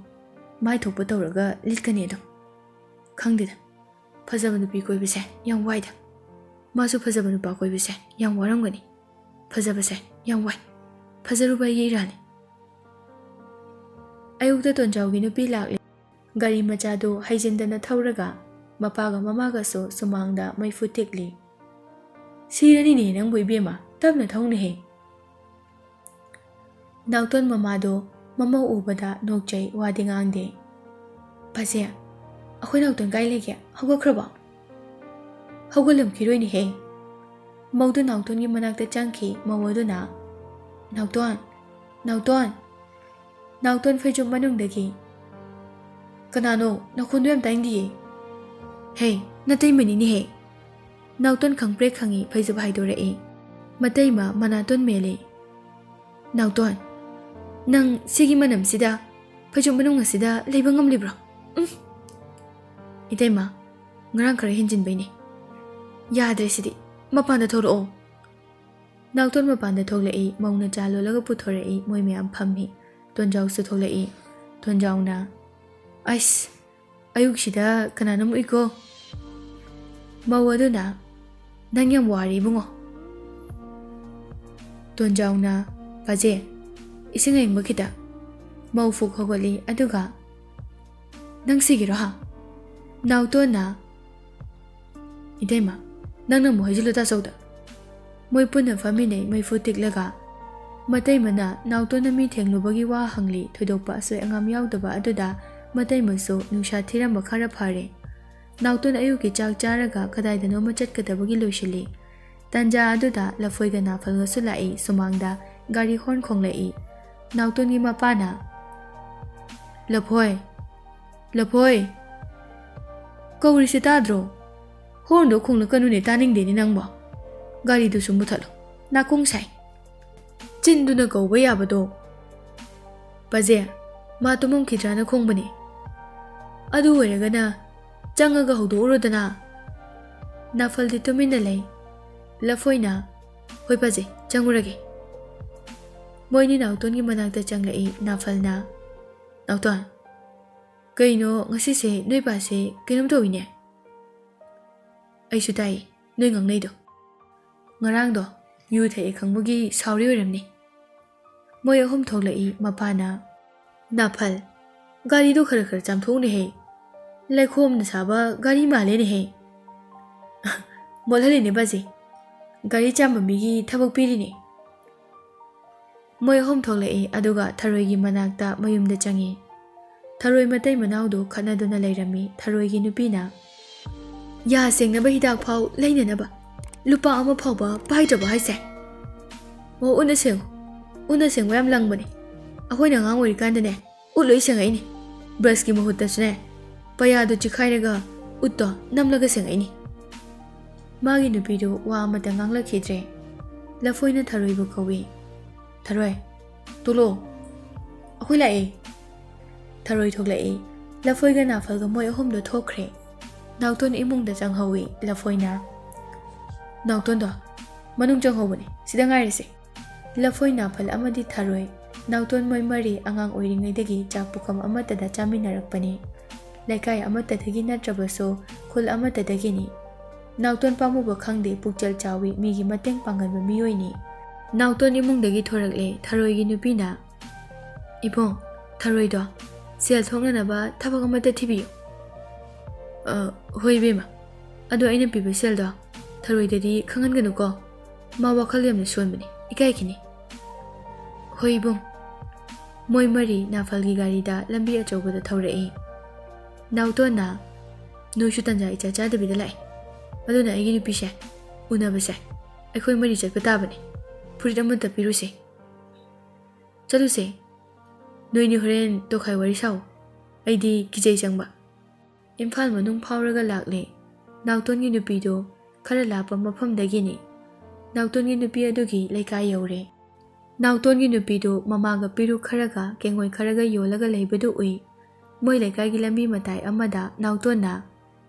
ꯃꯥꯏ ꯊꯣꯛꯄ ꯇꯧꯔꯒ ꯂꯤꯠꯀꯅꯤ ꯑꯗꯨꯝ꯫ ꯈꯪꯗꯦꯗ, ꯐꯖꯕ ꯅꯨꯄꯤ ꯀꯣꯏꯕꯁꯦ ꯌꯥꯝ ꯋꯥꯏꯗ꯫ ꯃꯥꯁꯨ ꯐꯖꯕ ꯅꯨꯄꯥ ꯀꯣꯏꯕꯁꯦ ꯌꯥꯝ ꯋꯥꯔꯝꯒꯅꯤ꯫ ꯐꯖꯕꯁꯦ ꯌꯥꯝ ꯋꯥꯏ꯫ ꯐꯖꯔꯨꯕ ꯑꯩꯒꯤ ꯏꯔꯥꯜꯅꯤ꯫" ꯑꯌꯨꯛꯇ ꯇꯣꯟꯖꯥꯎꯒꯤ ꯅꯨꯄꯤ ꯂꯥꯛꯂꯦ꯫ ꯒꯥꯔꯤ ꯃꯆꯥꯗꯨ ꯍꯩꯖꯤꯟꯗꯅ ꯊꯧꯔꯒ ꯃꯄꯥꯒ ꯃꯃꯥꯒꯁꯨ ꯁꯨꯃꯥꯡꯗ ꯃꯩꯐꯨ ꯇꯤꯛꯂꯤ꯫ "ꯁꯤꯔꯅꯤꯅꯦ ꯅꯪꯕꯨ ꯏꯕꯦꯝꯃ, ꯇꯞꯅ ꯊꯧꯅꯦꯍꯦ꯫" ꯅꯥꯎꯇꯣꯟ ꯃꯃꯥꯗꯣ ꯃꯃꯧ ꯎꯕꯗ ꯅꯣꯛꯆꯩ, ꯋꯥꯗꯤ ꯉꯥꯡꯗꯦ꯫ "ꯐꯖꯩ, "ꯑꯩꯈꯣꯏ ꯅꯥꯎꯇꯣꯟ ꯀꯥꯏ ꯂꯩꯒꯦ? ꯍꯧꯒꯠꯈ꯭ꯔꯕꯣ?" "ꯍꯧꯒꯠꯂꯝꯈꯤꯔꯣꯏꯅꯦꯍꯦ꯫" ꯃꯧꯗꯨ ꯅꯥꯎꯇꯣꯟꯒꯤ ꯃꯅꯥꯛꯇ ꯆꯪꯈꯤ꯫ ꯃꯧ ꯑꯗꯨꯅ, "ꯅꯥꯎꯇꯣꯟ, ꯅꯥꯎꯇꯣꯟ!" ꯅꯥꯎꯇꯣꯟ ꯐꯩꯖꯨꯞ ꯃꯅꯨꯡꯗꯒꯤ, "ꯀꯅꯥꯅꯣ? ꯅꯈꯣꯟꯗꯣ ꯌꯥꯝ ꯇꯥꯅꯤꯡꯗꯤꯌꯦ꯫" "ꯍꯦ, ꯅꯇꯩꯃꯅꯤꯅꯦꯍꯦ꯫" ꯅꯥꯎꯇꯣꯟ ꯈꯪꯄ꯭ꯔꯦꯛ ꯈꯪꯉꯤ ꯐꯩꯖꯨꯞ ꯍꯥꯏꯗꯣꯔꯛꯏ꯫ ꯃꯇꯩꯃ ꯃꯅꯥꯇꯣꯟ ꯃꯦꯜꯂꯤ꯫ "ꯅꯥꯎꯇꯣꯟ, ꯅꯪ ꯁꯤꯒꯤ ꯃꯅꯝꯁꯤꯗ ꯐꯩꯖꯨꯞ ꯃꯅꯨꯡ ꯑꯁꯤꯗ ꯂꯩꯕ ꯉꯝꯂꯤꯕ꯭ꯔꯣ? ꯎꯝ꯫ ꯏꯇꯩꯃ, ꯉꯔꯥꯡ ꯈꯔ ꯍꯦꯟꯖꯤꯟꯕꯩꯅꯦ꯫ ꯌꯥꯗ꯭ꯔꯦ ꯁꯤꯗꯤ꯫ ꯃꯄꯥꯟꯗ ꯊꯣꯛꯂꯛꯑꯣ꯫" ꯅꯥꯎꯇꯣꯟ ꯃꯄꯥꯟꯗ ꯊꯣꯛꯂꯛꯏ꯫ ꯃꯧꯅ ꯆꯥ ꯂꯣꯜꯂꯒ ꯄꯨꯊꯣꯔꯛꯏ꯫ ꯃꯣꯏ ꯃꯌꯥꯝ ꯐꯝꯃꯤ꯫ ꯇꯣꯟꯖꯥꯎꯁꯨ ꯊꯣꯛꯂꯛꯏ꯫ ꯇꯣꯟꯖꯥꯎꯅ, "ꯑꯁ, ꯑꯌꯨꯛꯁꯤꯗ ꯀꯅꯥꯅꯣꯝ ꯎꯏꯀꯣ?" ꯃꯧ ꯑꯗꯨꯅ, "ꯅꯪ ꯌꯥꯝ ꯋꯥꯔꯦ ꯏꯕꯨꯡꯉꯣ꯫" ꯇꯣꯟꯖꯥꯎꯅ, "ꯄꯥꯖꯦ, ꯏꯁꯤꯡ ꯑꯌꯤꯡꯕ ꯈꯤꯇ꯫" ꯃꯧ ꯐꯨꯛ ꯍꯧꯒꯠꯂꯤ꯫ ꯑꯗꯨꯒ, "ꯅꯪ ꯁꯤꯒꯤꯔꯣ ꯍꯥ?" ꯅꯥꯎꯇꯣꯟꯅ, "ꯏꯇꯩꯃ, ꯅꯪꯅ ꯑꯃꯨꯛ ꯍꯩꯖꯤꯜꯂꯨ ꯇꯥꯆꯧꯗ꯫" ꯃꯣꯏ ꯄꯨꯟꯅ ꯐꯝꯃꯤꯟꯅꯩ ꯃꯩꯐꯨ ꯇꯤꯛꯂꯒ꯫ ꯃꯇꯩꯃꯅ ꯅꯥꯎꯇꯣꯟꯅ ꯃꯤ ꯊꯦꯡꯂꯨꯕꯒꯤ ꯋꯥ ꯍꯪꯂꯤ꯫ ꯊꯣꯏꯗꯣꯛꯄ ꯑꯁꯣꯏ ꯑꯉꯥꯝ ꯌꯥꯎꯗꯕ ꯑꯗꯨꯗ ꯃꯇꯩꯃꯁꯨ ꯅꯨꯡꯁꯥ ꯊꯤꯔꯝꯕ ꯈꯔ ꯐꯔꯦ꯫ ꯅꯥꯎꯇꯣꯟ ꯑꯌꯨꯛꯀꯤ ꯆꯥꯛ ꯆꯥꯔꯒ ꯀꯗꯥꯏꯗꯅꯣꯃ ꯆꯠꯀꯗꯕꯒꯤ ꯂꯣꯏꯁꯤꯜꯂꯤ꯫ ꯇꯥꯟꯖꯥ ꯑꯗꯨꯗ ꯂꯐꯣꯏꯒ ꯅꯥꯐꯜꯒꯁꯨ ꯂꯥꯛꯏ꯫ ꯁꯨꯃꯥꯡꯗ ꯒꯥꯔꯤ ꯍꯣꯔꯟ ꯈꯣꯡꯂꯛꯏ꯫ ꯅꯥꯎꯇꯣꯟꯒꯤ ꯃꯄꯥꯅ, "ꯂꯐꯣꯏ, ꯂꯐꯣꯏ, ꯀꯧꯔꯤꯁꯦ ꯇꯥꯗ꯭ꯔꯣ? ꯍꯣꯔꯟꯗꯣ ꯈꯣꯡꯂꯛꯀꯅꯨꯅꯦ, ꯇꯥꯅꯤꯡꯗꯦꯅꯦ ꯅꯪꯕꯣ꯫ ꯒꯥꯔꯤꯗꯨꯁꯨ ꯃꯨꯊꯠꯂꯣ, ꯅꯥꯀꯣꯡ ꯁꯥꯏ꯫" ꯆꯤꯟꯗꯨꯅ ꯀꯧꯕ ꯌꯥꯕꯗꯣ꯫ "ꯄꯥꯖꯦ, ꯃꯥ ꯇꯨꯝꯃꯝꯈꯤꯗ꯭ꯔꯥꯅ ꯈꯣꯡꯕꯅꯦ꯫ ꯑꯗꯨ ꯑꯣꯏꯔꯒꯅ ꯆꯪꯉꯒ ꯍꯧꯗꯣꯛꯎꯔꯣꯗꯅ꯫" ꯅꯥꯐꯜꯗꯤ ꯇꯨꯃꯤꯟꯅ ꯂꯩ꯫ ꯂꯐꯣꯏꯅ, "ꯍꯣꯏ ꯄꯥꯖꯦ, ꯆꯪꯉꯨꯔꯒꯦ꯫" ꯃꯣꯏꯅꯤ ꯅꯥꯎꯇꯣꯟꯒꯤ ꯃꯅꯥꯛꯇ ꯆꯪꯂꯛꯏ꯫ ꯅꯥꯐꯜꯅ, "ꯅꯥꯎꯇꯣꯟ, ꯀꯩꯅꯣ ꯉꯁꯤꯁꯦ ꯅꯣꯏ ꯄꯥꯁꯦ ꯀꯩꯅꯣꯝ ꯇꯧꯏꯅꯦ?" "ꯑꯩꯁꯨ ꯇꯥꯏ ꯅꯣꯏ ꯉꯥꯡꯅꯩꯗꯣ꯫ ꯉꯔꯥꯡꯗꯣ ꯌꯨ ꯊꯛꯑꯦ ꯈꯪꯕꯒꯤ ꯁꯥꯎꯔꯤ ꯑꯣꯏꯔꯝꯅꯤ꯫" ꯃꯣꯏ ꯑꯍꯨꯝ ꯊꯣꯛꯂꯛꯏ꯫ ꯃꯄꯥꯅ, "ꯅꯥꯐꯜ, ꯒꯥꯔꯤꯗꯣ ꯈꯔ ꯈꯔ ꯆꯥꯝꯊꯣꯛꯎꯅꯦꯍꯦ꯫ ꯂꯩꯈꯣꯝꯅ ꯁꯥꯕ ꯒꯥꯔꯤ ꯃꯥꯜꯂꯦꯅꯦꯍꯦ꯫" "ꯃꯣꯠꯍꯜꯂꯤꯅꯦ ꯕꯥꯖꯤ꯫ ꯒꯥꯔꯤ ꯆꯥꯝꯕ ꯃꯤꯒꯤ ꯊꯕꯛ ꯄꯤꯔꯤꯅꯦ꯫" ꯃꯣꯏ ꯑꯍꯨꯝ ꯊꯣꯛꯂꯛꯏ, ꯑꯗꯨꯒ ꯊꯔꯣꯏꯒꯤ ꯃꯅꯥꯛꯇ ꯃꯌꯨꯝꯗ ꯆꯪꯉꯤ꯫ ꯊꯔꯣꯏ ꯃꯇꯩ ꯃꯅꯥꯎꯗꯨ ꯈꯠꯅꯗꯨꯅ ꯂꯩꯔꯝꯃꯤ꯫ ꯊꯔꯣꯏꯒꯤ ꯅꯨꯄꯤꯅ, "ꯌꯥ ꯁꯦꯡꯅꯕ ꯍꯤꯗꯥꯛ ꯐꯥꯎ ꯂꯩꯅꯅꯕ ꯂꯨꯄꯥ ꯑꯃ ꯐꯥꯎꯕ ꯄꯥꯏꯗ꯭ꯔꯕ ꯍꯥꯏꯁꯦ?" "ꯑꯣ, ꯎꯠꯅ ꯁꯦꯡꯉꯨ꯫ ꯎꯠꯅ ꯁꯦꯡꯕ ꯌꯥꯝ ꯂꯪꯕꯅꯦ꯫ ꯑꯩꯈꯣꯏꯅ ꯑꯉꯥꯡ ꯑꯣꯏꯔꯤꯀꯥꯟꯗꯅꯦ, ꯎꯠ ꯂꯣꯏ ꯁꯦꯡꯉꯛꯏꯅꯦ꯫ ꯕ꯭ꯔꯁꯀꯤ ꯃꯍꯨꯠꯇꯁꯨꯅꯦ, ꯄꯌꯥꯗꯣ ꯆꯤꯈꯥꯏꯔꯒ ꯎꯠꯇꯣ ꯅꯝꯂꯒ ꯁꯦꯡꯉꯛꯏꯅꯦ꯫" ꯃꯥꯒꯤ ꯅꯨꯄꯤꯗꯨ ꯋꯥ ꯑꯃꯠꯇ ꯉꯥꯡꯂꯛꯈꯤꯗ꯭ꯔꯦ꯫ ꯂꯐꯣꯏꯅ ꯊꯔꯣꯏꯕꯨ ꯀꯧꯏ꯫ "ꯊꯔꯣꯏ, ꯊꯣꯛꯂꯛꯑꯣ꯫ ꯑꯩꯈꯣꯏ ꯂꯥꯛꯑꯦ꯫" ꯊꯔꯣꯏ ꯊꯣꯛꯂꯛꯏ꯫ ꯂꯐꯣꯏꯒ ꯅꯥꯐꯜꯒ ꯃꯣꯏ ꯑꯍꯨꯝꯗꯣ ꯊꯣꯛꯈ꯭ꯔꯦ꯫ ꯅꯥꯎꯇꯣꯟ ꯏꯃꯨꯡꯗ ꯆꯪꯍꯧꯏ꯫ ꯂꯐꯣꯏꯅ, "ꯅꯥꯎꯇꯣꯟꯗꯣ ꯃꯅꯨꯡ ꯆꯪꯍꯧꯕꯅꯦ, ꯁꯤꯗ ꯉꯥꯏꯔꯁꯦ꯫" ꯂꯐꯣꯏ, ꯅꯥꯐꯜ ꯑꯃꯗꯤ ꯊꯔꯣꯏ, ꯅꯥꯎꯇꯣꯟ ꯃꯣꯏ ꯃꯔꯤ ꯑꯉꯥꯡ ꯑꯣꯏꯔꯤꯉꯩꯗꯒꯤ ꯆꯥꯛ ꯄꯨꯈꯝ ꯑꯃꯠꯇꯗ ꯆꯥꯃꯤꯟꯅꯔꯛꯄꯅꯤ꯫ ꯂꯩꯀꯥꯏ ꯑꯃꯠꯇꯗꯒꯤ ꯅꯠꯇ꯭ꯔꯕꯁꯨ ꯈꯨꯜ ꯑꯃꯠꯇꯗꯒꯤꯅꯤ꯫ ꯅꯥꯎꯇꯣꯟ ꯄꯥꯝꯃꯨꯕ ꯈꯪꯗꯦ, ꯄꯨꯛꯆꯦꯜ ꯆꯥꯎꯏ, ꯃꯤꯒꯤ ꯃꯇꯦꯡ ꯄꯥꯡꯒꯟꯕ ꯃꯤꯑꯣꯏꯅꯤ꯫ ꯅꯥꯎꯇꯣꯟ ꯏꯃꯨꯡꯗꯒꯤ ꯊꯣꯔꯛꯂꯦ꯫ ꯊꯔꯣꯏꯒꯤ ꯅꯨꯄꯤꯅ, "ꯏꯕꯨꯡ, ꯊꯔꯣꯏꯗꯣ ꯁꯦꯜ ꯊꯣꯛꯅꯅꯕ ꯊꯕꯛ ꯑꯃꯠꯇ ꯊꯤꯕꯤꯌꯨ꯫" "ꯑ, ꯍꯣꯏ ꯏꯕꯦꯝꯃ, ꯑꯗꯣ ꯑꯩꯅ ꯄꯤꯕ ꯁꯦꯜꯗꯣ ꯊꯔꯣꯏꯗꯗꯤ ꯈꯪꯍꯟꯒꯅꯨꯀꯣ꯫ ꯃꯥ ꯋꯥꯈꯜ ꯌꯥꯝꯅ ꯁꯣꯟꯕꯅꯤ, ꯏꯀꯥꯏꯈꯤꯅꯤ꯫" "ꯍꯣꯏ ꯏꯕꯨꯡ꯫" ꯃꯣꯏ ꯃꯔꯤ ꯅꯥꯐꯜꯒꯤ ꯒꯥꯔꯤꯗ ꯂꯝꯕꯤ ꯑꯆꯧꯕꯗ ꯊꯧꯔꯛꯏ꯫ ꯅꯥꯎꯇꯣꯟꯅ, "ꯅꯣꯏꯁꯨ ꯇꯟꯖꯥ ꯏꯆꯥ ꯆꯥꯗꯕꯤꯗ ꯂꯥꯛꯑꯦ꯫ ꯑꯗꯨꯅ ꯑꯩꯒꯤ ꯅꯨꯄꯤꯁꯦ ꯎꯅꯕꯁꯦ ꯑꯩꯈꯣꯏ ꯃꯔꯤ ꯆꯠꯄ ꯇꯥꯕꯅꯤ꯫ ꯐꯨꯔꯤꯠ ꯑꯃꯠꯇ ꯄꯤꯔꯨꯁꯦ꯫ ꯆꯠꯂꯨꯁꯦ꯫ ꯅꯣꯏꯅꯤ ꯍꯣꯔꯦꯟ ꯇꯣꯈꯥꯏ ꯋꯥꯔꯤ ꯁꯥꯎ꯫ ꯑꯩꯗꯤ ꯀꯤꯖꯩ ꯆꯪꯕ꯫" ꯏꯝꯐꯥꯜ ꯃꯅꯨꯡ ꯐꯥꯎꯔꯒ ꯂꯥꯛꯂꯦ꯫ ꯅꯥꯎꯇꯣꯟꯒꯤ ꯅꯨꯄꯤꯗꯣ ꯈꯔ ꯂꯥꯞꯄ ꯃꯐꯝꯗꯒꯤꯅꯤ꯫ ꯅꯥꯎꯇꯣꯟꯒꯤ ꯅꯨꯄꯤ ꯑꯗꯨꯒꯤ ꯂꯩꯀꯥꯏ ꯌꯧꯔꯦ꯫ ꯅꯥꯎꯇꯣꯟꯒꯤ ꯅꯨꯄꯤꯗꯨ ꯃꯃꯥꯒ ꯄꯤꯔꯨꯛ ꯈꯔꯒ ꯀꯦꯡꯉꯣꯏ ꯈꯔꯒ ꯌꯣꯜꯂꯒ ꯂꯩꯕꯗꯨ ꯎꯏ꯫ ꯃꯣꯏ ꯂꯩꯀꯥꯏꯒꯤ ꯂꯝꯕꯤ ꯃꯇꯥꯏ ꯑꯃꯗ ꯅꯥꯎꯇꯣꯟꯅ,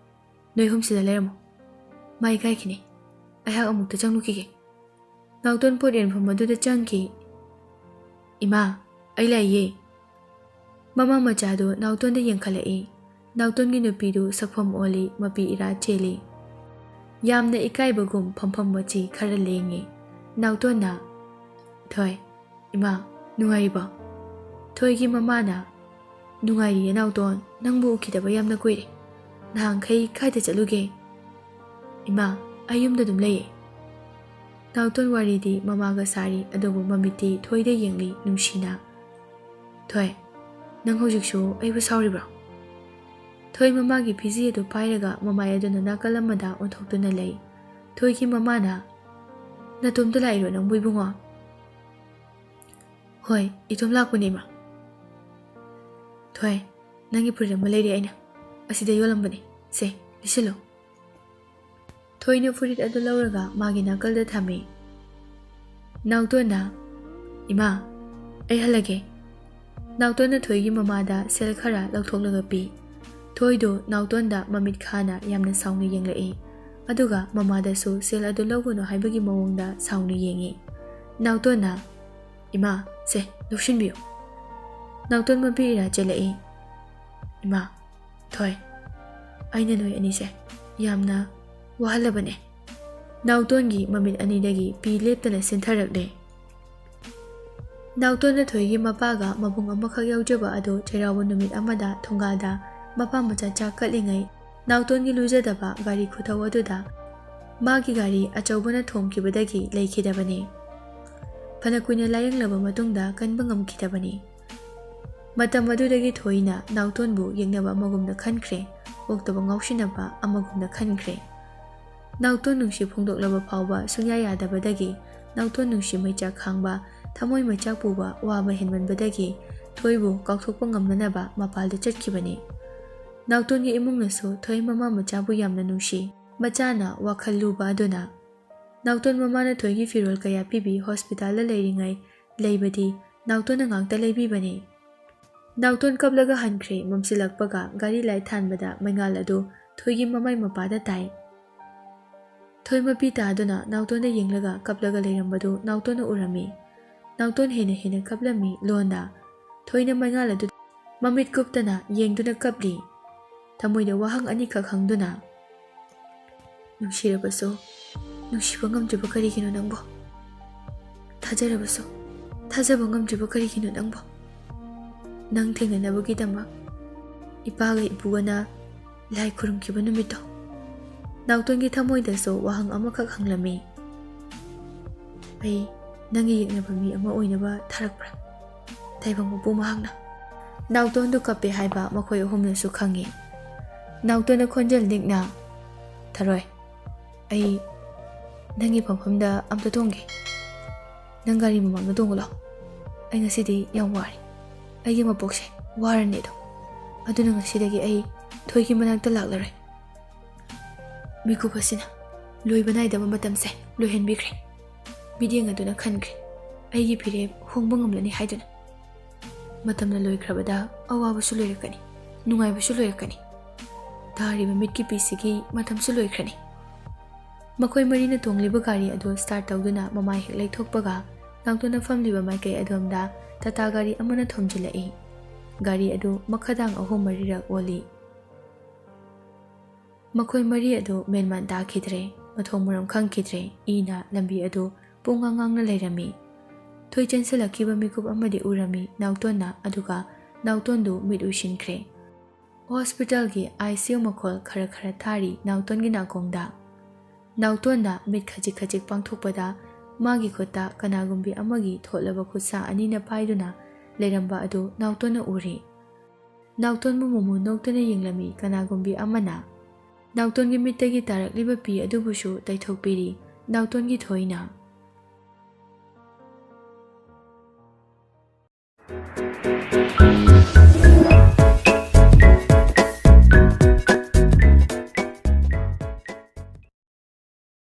"ꯅꯣꯏ ꯑꯍꯨꯝ ꯁꯤꯗ ꯂꯩꯔꯝꯃꯣ꯫ ꯃꯥ ꯏꯀꯥꯏꯈꯤꯅꯤ꯫ ꯑꯩꯍꯥꯛ ꯑꯃꯨꯛꯇ ꯆꯪꯂꯨꯈꯤꯒꯦ꯫" ꯅꯥꯎꯇꯣꯟ ꯄꯣꯠ ꯌꯣꯟꯐꯝ ꯑꯗꯨꯗ ꯆꯪꯈꯤ꯫ "ꯏꯃꯥ, ꯑꯩ ꯂꯥꯛꯏꯌꯦ꯫" ꯃꯃꯥ ꯃꯆꯥꯗꯨ ꯅꯥꯎꯇꯣꯟꯗ ꯌꯦꯡꯈꯠꯂꯛꯏ꯫ ꯅꯥꯎꯇꯣꯟꯒꯤ ꯅꯨꯄꯤꯗꯨ ꯁꯛꯐꯝ ꯑꯣꯜꯂꯤ, ꯃꯄꯤ ꯏꯔꯥ ꯆꯦꯜꯂꯤ꯫ ꯌꯥꯝꯅ ꯏꯀꯥꯏꯕꯒꯨꯝ ꯐꯝꯐꯝ ꯃꯆꯤ ꯈꯔ ꯂꯦꯡꯉꯤ꯫ ꯅꯥꯎꯇꯣꯟꯅ, "ꯊꯣꯏ, ꯏꯃꯥ, ꯅꯨꯡꯉꯥꯏꯔꯤꯕꯣ?" ꯊꯣꯏꯒꯤ ꯃꯃꯥꯅ, "ꯅꯨꯡꯉꯥꯏꯔꯤꯌꯦ ꯅꯥꯎꯇꯣꯟ, ꯅꯪꯕꯨ ꯎꯈꯤꯗꯕ ꯌꯥꯝꯅ ꯀꯨꯏꯔꯦ꯫ ꯅꯍꯥꯟꯈꯩ ꯀꯥꯏꯗ ꯆꯠꯂꯨꯒꯦ?" "ꯏꯃꯥ, ꯑꯩ ꯌꯨꯝꯗ ꯑꯗꯨꯝ ꯂꯩꯌꯦ꯫" ꯅꯥꯎꯇꯣꯟ ꯋꯥꯔꯤꯗꯤ ꯃꯃꯥꯒ ꯁꯥꯔꯤ, ꯑꯗꯨꯕꯨ ꯃꯃꯤꯠꯇꯤ ꯊꯣꯏꯗ ꯌꯦꯡꯂꯤ ꯅꯨꯡꯁꯤꯅ꯫ "ꯊꯣꯏ, ꯅꯪ ꯍꯧꯖꯤꯛꯁꯨ ꯑꯩꯕꯨ ꯁꯥꯎꯔꯤꯕ꯭ꯔꯣ? ꯊꯣꯏ ꯃꯃꯥꯒꯤ ꯐꯤꯖꯤ ꯑꯗꯨ ꯄꯥꯏꯔꯒ ꯃꯃꯥꯏ ꯑꯗꯨꯅ ꯅꯥꯀꯜ ꯑꯃꯗ ꯑꯣꯟꯊꯣꯛꯇꯨꯅ ꯂꯩ꯫ ꯊꯣꯏꯒꯤ ꯃꯃꯥꯅ, "ꯅꯇꯣꯝꯇ ꯂꯥꯛꯏꯔꯣ ꯅꯪꯕꯨ, ꯏꯕꯨꯡꯉꯣ?" "ꯍꯣꯏ, ꯏꯇꯣꯝ ꯂꯥꯛꯄꯅꯦ, ꯏꯃꯥ꯫ ꯊꯣꯏ, ꯅꯪꯒꯤ ꯐꯨꯔꯤꯠ ꯑꯃ ꯂꯩꯔꯦ ꯑꯩꯅ꯫ ꯑꯁꯤꯗ ꯌꯣꯜꯂꯝꯕꯅꯦ꯫ ꯁꯦ, ꯂꯤꯠꯁꯤꯜꯂꯣ꯫" ꯊꯣꯏꯅ ꯐꯨꯔꯤꯠ ꯑꯗꯨ ꯂꯧꯔꯒ ꯃꯥꯒꯤ ꯅꯥꯀꯜꯗ ꯊꯝꯃꯤ꯫ ꯅꯥꯎꯇꯣꯟꯅ, "ꯏꯃꯥ, ꯑꯩ ꯍꯜꯂꯒꯦ꯫" ꯅꯥꯎꯇꯣꯟꯅ ꯊꯣꯏꯒꯤ ꯃꯃꯥꯗ ꯁꯦꯜ ꯈꯔ ꯂꯧꯊꯣꯛꯂꯒ ꯄꯤ꯫ ꯊꯣꯏꯗꯨ ꯅꯥꯎꯇꯣꯟꯗ ꯃꯃꯤꯠ ꯈꯥꯅ ꯌꯥꯝꯅ ꯁꯥꯎꯅ ꯌꯦꯡꯂꯛꯏ꯫ ꯑꯗꯨꯒ ꯃꯃꯥꯗꯁꯨ ꯁꯦꯜ ꯑꯗꯨ ꯂꯧꯒꯅꯨ ꯍꯥꯏꯕꯒꯤ ꯃꯑꯣꯡꯗ ꯁꯥꯎꯅ ꯌꯦꯡꯏ꯫ ꯅꯥꯎꯇꯣꯟꯅ, "ꯏꯃꯥ, ꯁꯦ, ꯂꯧꯁꯤꯟꯕꯤꯌꯨ꯫" ꯅꯥꯎꯇꯣꯟ ꯃꯄꯤ ꯏꯔꯥ ꯆꯦꯜꯂꯛꯏ꯫ "ꯏꯃꯥ, ꯊꯣꯏ, ꯑꯩꯅ ꯅꯣꯏ ꯑꯅꯤꯁꯦ ꯌꯥꯝꯅ ꯋꯥꯍꯜꯂꯕꯅꯦ꯫" ꯅꯥꯎꯇꯣꯟꯒꯤ ꯃꯃꯤꯠ ꯑꯅꯤꯗꯒꯤ ꯄꯤ ꯂꯦꯞꯇꯅ ꯆꯦꯟꯊꯔꯛꯂꯦ꯫ ꯅꯥꯎꯇꯣꯟꯅ ꯊꯣꯏꯒꯤ ꯃꯄꯥꯒ ꯃꯕꯨꯡ ꯑꯃꯈꯛ ꯌꯥꯎꯖꯕ ꯑꯗꯨ ꯆꯩꯔꯥꯎꯕ ꯅꯨꯃꯤꯠ ꯑꯃꯗ ꯊꯣꯡꯒꯥꯜꯗ ꯃꯄꯥ ꯃꯆꯥ ꯆꯥꯛ ꯀꯠꯂꯤꯉꯩ, ꯅꯥꯎꯇꯣꯟꯒꯤ ꯂꯨꯖꯗꯕ ꯒꯥꯔꯤ ꯈꯨꯊꯧ ꯑꯗꯨꯗ ꯃꯥꯒꯤ ꯒꯥꯔꯤ ꯑꯆꯧꯕꯅ ꯊꯣꯝꯈꯤꯕꯗꯒꯤ ꯂꯩꯈꯤꯗꯕꯅꯤ꯫ ꯐꯅ ꯀꯨꯏꯅ ꯂꯥꯌꯦꯡꯂꯕ ꯃꯇꯨꯡꯗ ꯀꯟꯕ ꯉꯝꯈꯤꯗꯕꯅꯤ꯫ ꯃꯇꯝ ꯑꯗꯨꯗꯒꯤ ꯊꯣꯏꯅ ꯅꯥꯎꯇꯣꯟꯕꯨ ꯌꯦꯛꯅꯕ ꯑꯃꯒꯨꯝꯅ ꯈꯟꯈ꯭ꯔꯦ, ꯑꯣꯛꯇꯕ ꯉꯥꯎꯁꯤꯟꯅꯕ ꯑꯃꯒꯨꯝꯅ ꯈꯟꯈ꯭ꯔꯦ꯫ ꯅꯥꯎꯇꯣꯟ ꯅꯨꯡꯁꯤ ꯐꯣꯡꯗꯣꯛꯂꯕ ꯐꯥꯎꯕ ꯁꯨꯡꯌꯥ ꯌꯥꯗꯕꯗꯒꯤ, ꯅꯥꯎꯇꯣꯟ ꯅꯨꯡꯁꯤ ꯃꯩꯆꯥꯛ ꯈꯥꯡꯕ, ꯊꯃꯣꯏ ꯃꯩꯆꯥꯛ ꯄꯨꯕ ꯋꯥꯕ ꯍꯦꯟꯃꯟꯕꯗꯒꯤ ꯊꯣꯏꯕꯨ ꯀꯥꯎꯊꯣꯛꯄ ꯉꯝꯅꯅꯕ ꯃꯄꯥꯜꯗ ꯆꯠꯈꯤꯕꯅꯤ꯫ ꯅꯥꯎꯇꯣꯟꯒꯤ ꯏꯃꯨꯡꯅꯁꯨ ꯊꯣꯏ ꯃꯃꯥ ꯃꯆꯥꯕꯨ ꯌꯥꯝꯅ ꯅꯨꯡꯁꯤ꯫ ꯃꯆꯥꯅ ꯋꯥꯈꯜ ꯂꯨꯕ ꯑꯗꯨꯅ ꯅꯥꯎꯇꯣꯟ ꯃꯃꯥꯅ ꯊꯣꯏꯒꯤ ꯐꯤꯔꯣꯜ ꯀꯌꯥ ꯄꯤꯕꯤ ꯍꯣꯁꯄꯤꯇꯥꯜꯗ ꯂꯩꯔꯤꯉꯩ ꯂꯩꯕꯗꯤ ꯅꯥꯎꯇꯣꯟꯅ ꯉꯥꯛꯇ ꯂꯩꯕꯤꯕꯅꯤ꯫ ꯅꯥꯎꯇꯣꯟ ꯀꯞꯂꯒ ꯍꯟꯈ꯭ꯔꯦ꯫ ꯃꯝꯁꯤꯜꯂꯛꯄꯒ ꯒꯥꯔꯤ ꯂꯥꯏꯠ ꯊꯥꯟꯕꯗ ꯃꯩꯉꯥꯜ ꯑꯗꯨ ꯊꯣꯏꯒꯤ ꯃꯃꯥꯏ ꯃꯄꯥꯗ ꯇꯥꯏ꯫ ꯊꯣꯏ ꯃꯄꯤ ꯇꯥꯗꯨꯅ ꯅꯥꯎꯇꯣꯟꯗ ꯌꯦꯡꯂꯒ ꯀꯞꯂꯒ ꯂꯩꯔꯝꯕꯗꯨ ꯅꯥꯎꯇꯣꯟꯅ ꯎꯔꯝꯃꯤ꯫ ꯅꯥꯎꯇꯣꯟ ꯍꯦꯟꯅ ꯍꯦꯟꯅ ꯀꯞꯂꯝꯃꯤ ꯂꯣꯟꯗ꯫ ꯊꯣꯏꯅ ꯃꯩꯉꯥꯜ ꯑꯗꯨ ꯃꯃꯤꯠ ꯀꯨꯞꯇꯅ ꯌꯦꯡꯗꯨꯅ ꯀꯞꯂꯤ꯫ ꯊꯃꯣꯏꯗ ꯋꯥꯍꯪ ꯑꯅꯤꯈꯛ ꯍꯪꯗꯨꯅ, "ꯅꯨꯡꯁꯤꯔꯕꯁꯨ ꯅꯨꯡꯁꯤꯕ ꯉꯝꯗ꯭ꯔꯤꯕ ꯀꯔꯤꯒꯤꯅꯣ ꯅꯪꯕꯨ? ꯊꯥꯖꯔꯕꯁꯨ ꯊꯥꯖꯕ ꯉꯝꯗ꯭ꯔꯤꯕ ꯀꯔꯤꯒꯤꯅꯣ ꯅꯪꯕꯨ? ꯅꯪ ꯊꯦꯡꯅꯅꯕꯒꯤꯗꯃꯛ ꯏꯄꯥꯒ ꯏꯄꯨꯒꯅ ꯂꯥꯏ ꯈꯨꯔꯨꯝꯈꯤꯕ ꯅꯨꯃꯤꯠꯇꯣ꯫" ꯅꯥꯎꯇꯣꯟꯒꯤ ꯊꯃꯣꯏꯗꯁꯨ ꯋꯥꯍꯪ ꯑꯃꯈꯛ ꯍꯪꯂꯝꯃꯤ꯫ "ꯑꯩ ꯅꯪꯒꯤ ꯌꯦꯛꯅꯕ ꯃꯤ ꯑꯃ ꯑꯣꯏꯅꯕ ꯊꯥꯔꯛꯄ꯭ꯔꯥ, ꯇꯥꯏꯕꯪ ꯃꯄꯨ ꯃꯍꯥꯛꯅ?" ꯅꯥꯎꯇꯣꯟꯗꯨ ꯀꯞꯄꯦ ꯍꯥꯏꯕ ꯃꯈꯣꯏ ꯑꯍꯨꯝꯅꯁꯨ ꯈꯪꯏ꯫ ꯅꯥꯎꯇꯣꯟꯅ ꯈꯣꯟꯖꯦꯜ ꯅꯤꯛꯅ, "ꯊꯔꯣꯏ, ꯑꯩ ꯅꯪꯒꯤ ꯐꯝꯐꯝꯗ ꯑꯝꯇ ꯇꯣꯡꯒꯦ꯫ ꯅꯪ ꯒꯥꯔꯤ ꯃꯃꯥꯡꯗ ꯇꯣꯡꯉꯨ ꯂꯥꯎ꯫ ꯑꯩ ꯉꯁꯤꯗꯤ ꯌꯥꯝ ꯋꯥꯔꯦ꯫ ꯑꯩꯒꯤ ꯃꯄꯣꯛꯁꯦ ꯋꯥꯔꯅꯤ ꯑꯗꯨꯝ꯫ ꯑꯗꯨꯅ ꯉꯁꯤꯗꯒꯤ ꯑꯩ ꯊꯣꯏꯒꯤ ꯃꯅꯥꯛꯇ ꯂꯥꯛꯂꯔꯣꯏ꯫" ꯃꯤꯀꯨꯞ ꯑꯁꯤꯅ ꯂꯣꯏꯕ ꯅꯥꯏꯗꯕ ꯃꯇꯝꯁꯦ ꯂꯣꯏꯍꯟꯕꯤꯈ꯭ꯔꯦ꯫ ꯃꯤꯠꯌꯦꯡ ꯑꯗꯨꯅ ꯈꯟꯈ꯭ꯔꯦ, ꯑꯩꯒꯤ ꯐꯤꯔꯦꯞ ꯍꯣꯡꯕ ꯉꯝꯂꯅꯤ ꯍꯥꯏꯗꯨꯅ꯫ ꯃꯇꯝꯅ ꯂꯣꯏꯈ꯭ꯔꯕꯗ ꯑꯋꯥꯕꯁꯨ ꯂꯣꯏꯔꯛꯀꯅꯤ, ꯅꯨꯡꯉꯥꯏꯕꯁꯨ ꯂꯣꯏꯔꯛꯀꯅꯤ꯫ ꯇꯥꯔꯤꯕ ꯃꯤꯠꯀꯤ ꯄꯤꯁꯤꯒꯤ ꯃꯇꯝꯁꯨ ꯂꯣꯏꯈ꯭ꯔꯅꯤ꯫ ꯃꯈꯣꯏ ꯃꯔꯤꯅ ꯇꯣꯡꯂꯤꯕ ꯒꯥꯔꯤ ꯑꯗꯨ start ꯇꯧꯗꯨꯅ ꯃꯃꯥꯏ ꯍꯦꯛ ꯂꯩꯊꯣꯛꯄꯒ, ꯅꯥꯎꯇꯣꯟꯅ ꯐꯝꯂꯤꯕ ꯃꯥꯏꯀꯩ ꯑꯗꯣꯝꯗ ꯇꯥꯇꯥ ꯒꯥꯔꯤ ꯑꯃꯅ ꯊꯣꯝꯖꯤꯜꯂꯛꯏ꯫ ꯒꯥꯔꯤ ꯑꯗꯨ ꯃꯈꯥꯗꯥꯡ ꯑꯍꯨꯝ ꯃꯔꯤꯔꯛ ꯑꯣꯜꯂꯤ꯫ ꯃꯈꯣꯏ ꯃꯔꯤ ꯑꯗꯨ ꯃꯦꯟꯃꯥꯟ ꯇꯥꯈꯤꯗ꯭ꯔꯦ, ꯃꯊꯣꯡ ꯃꯔꯝ ꯈꯪꯈꯤꯗ꯭ꯔꯦ꯫ ꯏꯅ ꯂꯝꯕꯤ ꯑꯗꯨ ꯄꯨꯡꯉꯥꯡ ꯉꯥꯡꯅ ꯂꯩꯔꯝꯃꯤ꯫ ꯊꯣꯏ ꯆꯦꯟꯁꯤꯜꯂꯛꯈꯤꯕ ꯃꯤꯀꯨꯞ ꯑꯃꯗꯤ ꯎꯔꯝꯃꯤ ꯅꯥꯎꯇꯣꯟꯅ, ꯑꯗꯨꯒ ꯅꯥꯎꯇꯣꯟꯗꯨ ꯃꯤꯠ ꯎꯏꯁꯤꯟꯈ꯭ꯔꯦ꯫ ꯍꯣꯁꯄꯤꯇꯥꯜꯒꯤ ICU ꯃꯈꯣꯜ ꯈꯔ ꯈꯔ ꯊꯥꯔꯤ ꯅꯥꯎꯇꯣꯟꯒꯤ ꯅꯥꯀꯣꯡꯗ꯫ ꯅꯥꯎꯇꯣꯟꯅ ꯃꯤꯠ ꯈꯖꯤꯛ ꯈꯖꯤꯛ ꯄꯥꯡꯊꯣꯛꯄꯗ ꯃꯥꯒꯤ ꯈꯨꯠꯇ ꯀꯅꯥꯒꯨꯝꯕꯤ ꯑꯃꯒꯤ ꯊꯣꯠꯂꯕ ꯈꯨꯠꯁꯥ ꯑꯅꯤꯅ ꯄꯥꯏꯗꯨꯅ ꯂꯩꯔꯝꯕ ꯑꯗꯨ ꯅꯥꯎꯇꯣꯟꯅ ꯎꯔꯤ꯫ ꯅꯥꯎꯇꯣꯟꯕꯨ ꯃꯨꯃꯨ ꯅꯣꯛꯇꯨꯅ ꯌꯦꯡꯂꯝꯃꯤ ꯀꯅꯥꯒꯨꯝꯕꯤ ꯑꯃꯅ꯫ ꯅꯥꯎꯇꯣꯟꯒꯤ ꯃꯤꯠꯇꯒꯤ ꯇꯥꯔꯛꯂꯤꯕ ꯄꯤ ꯑꯗꯨꯕꯨꯁꯨ ꯇꯩꯊꯣꯛꯄꯤꯔꯤ ꯅꯥꯎꯇꯣꯟꯒꯤ ꯊꯣꯏꯅ꯫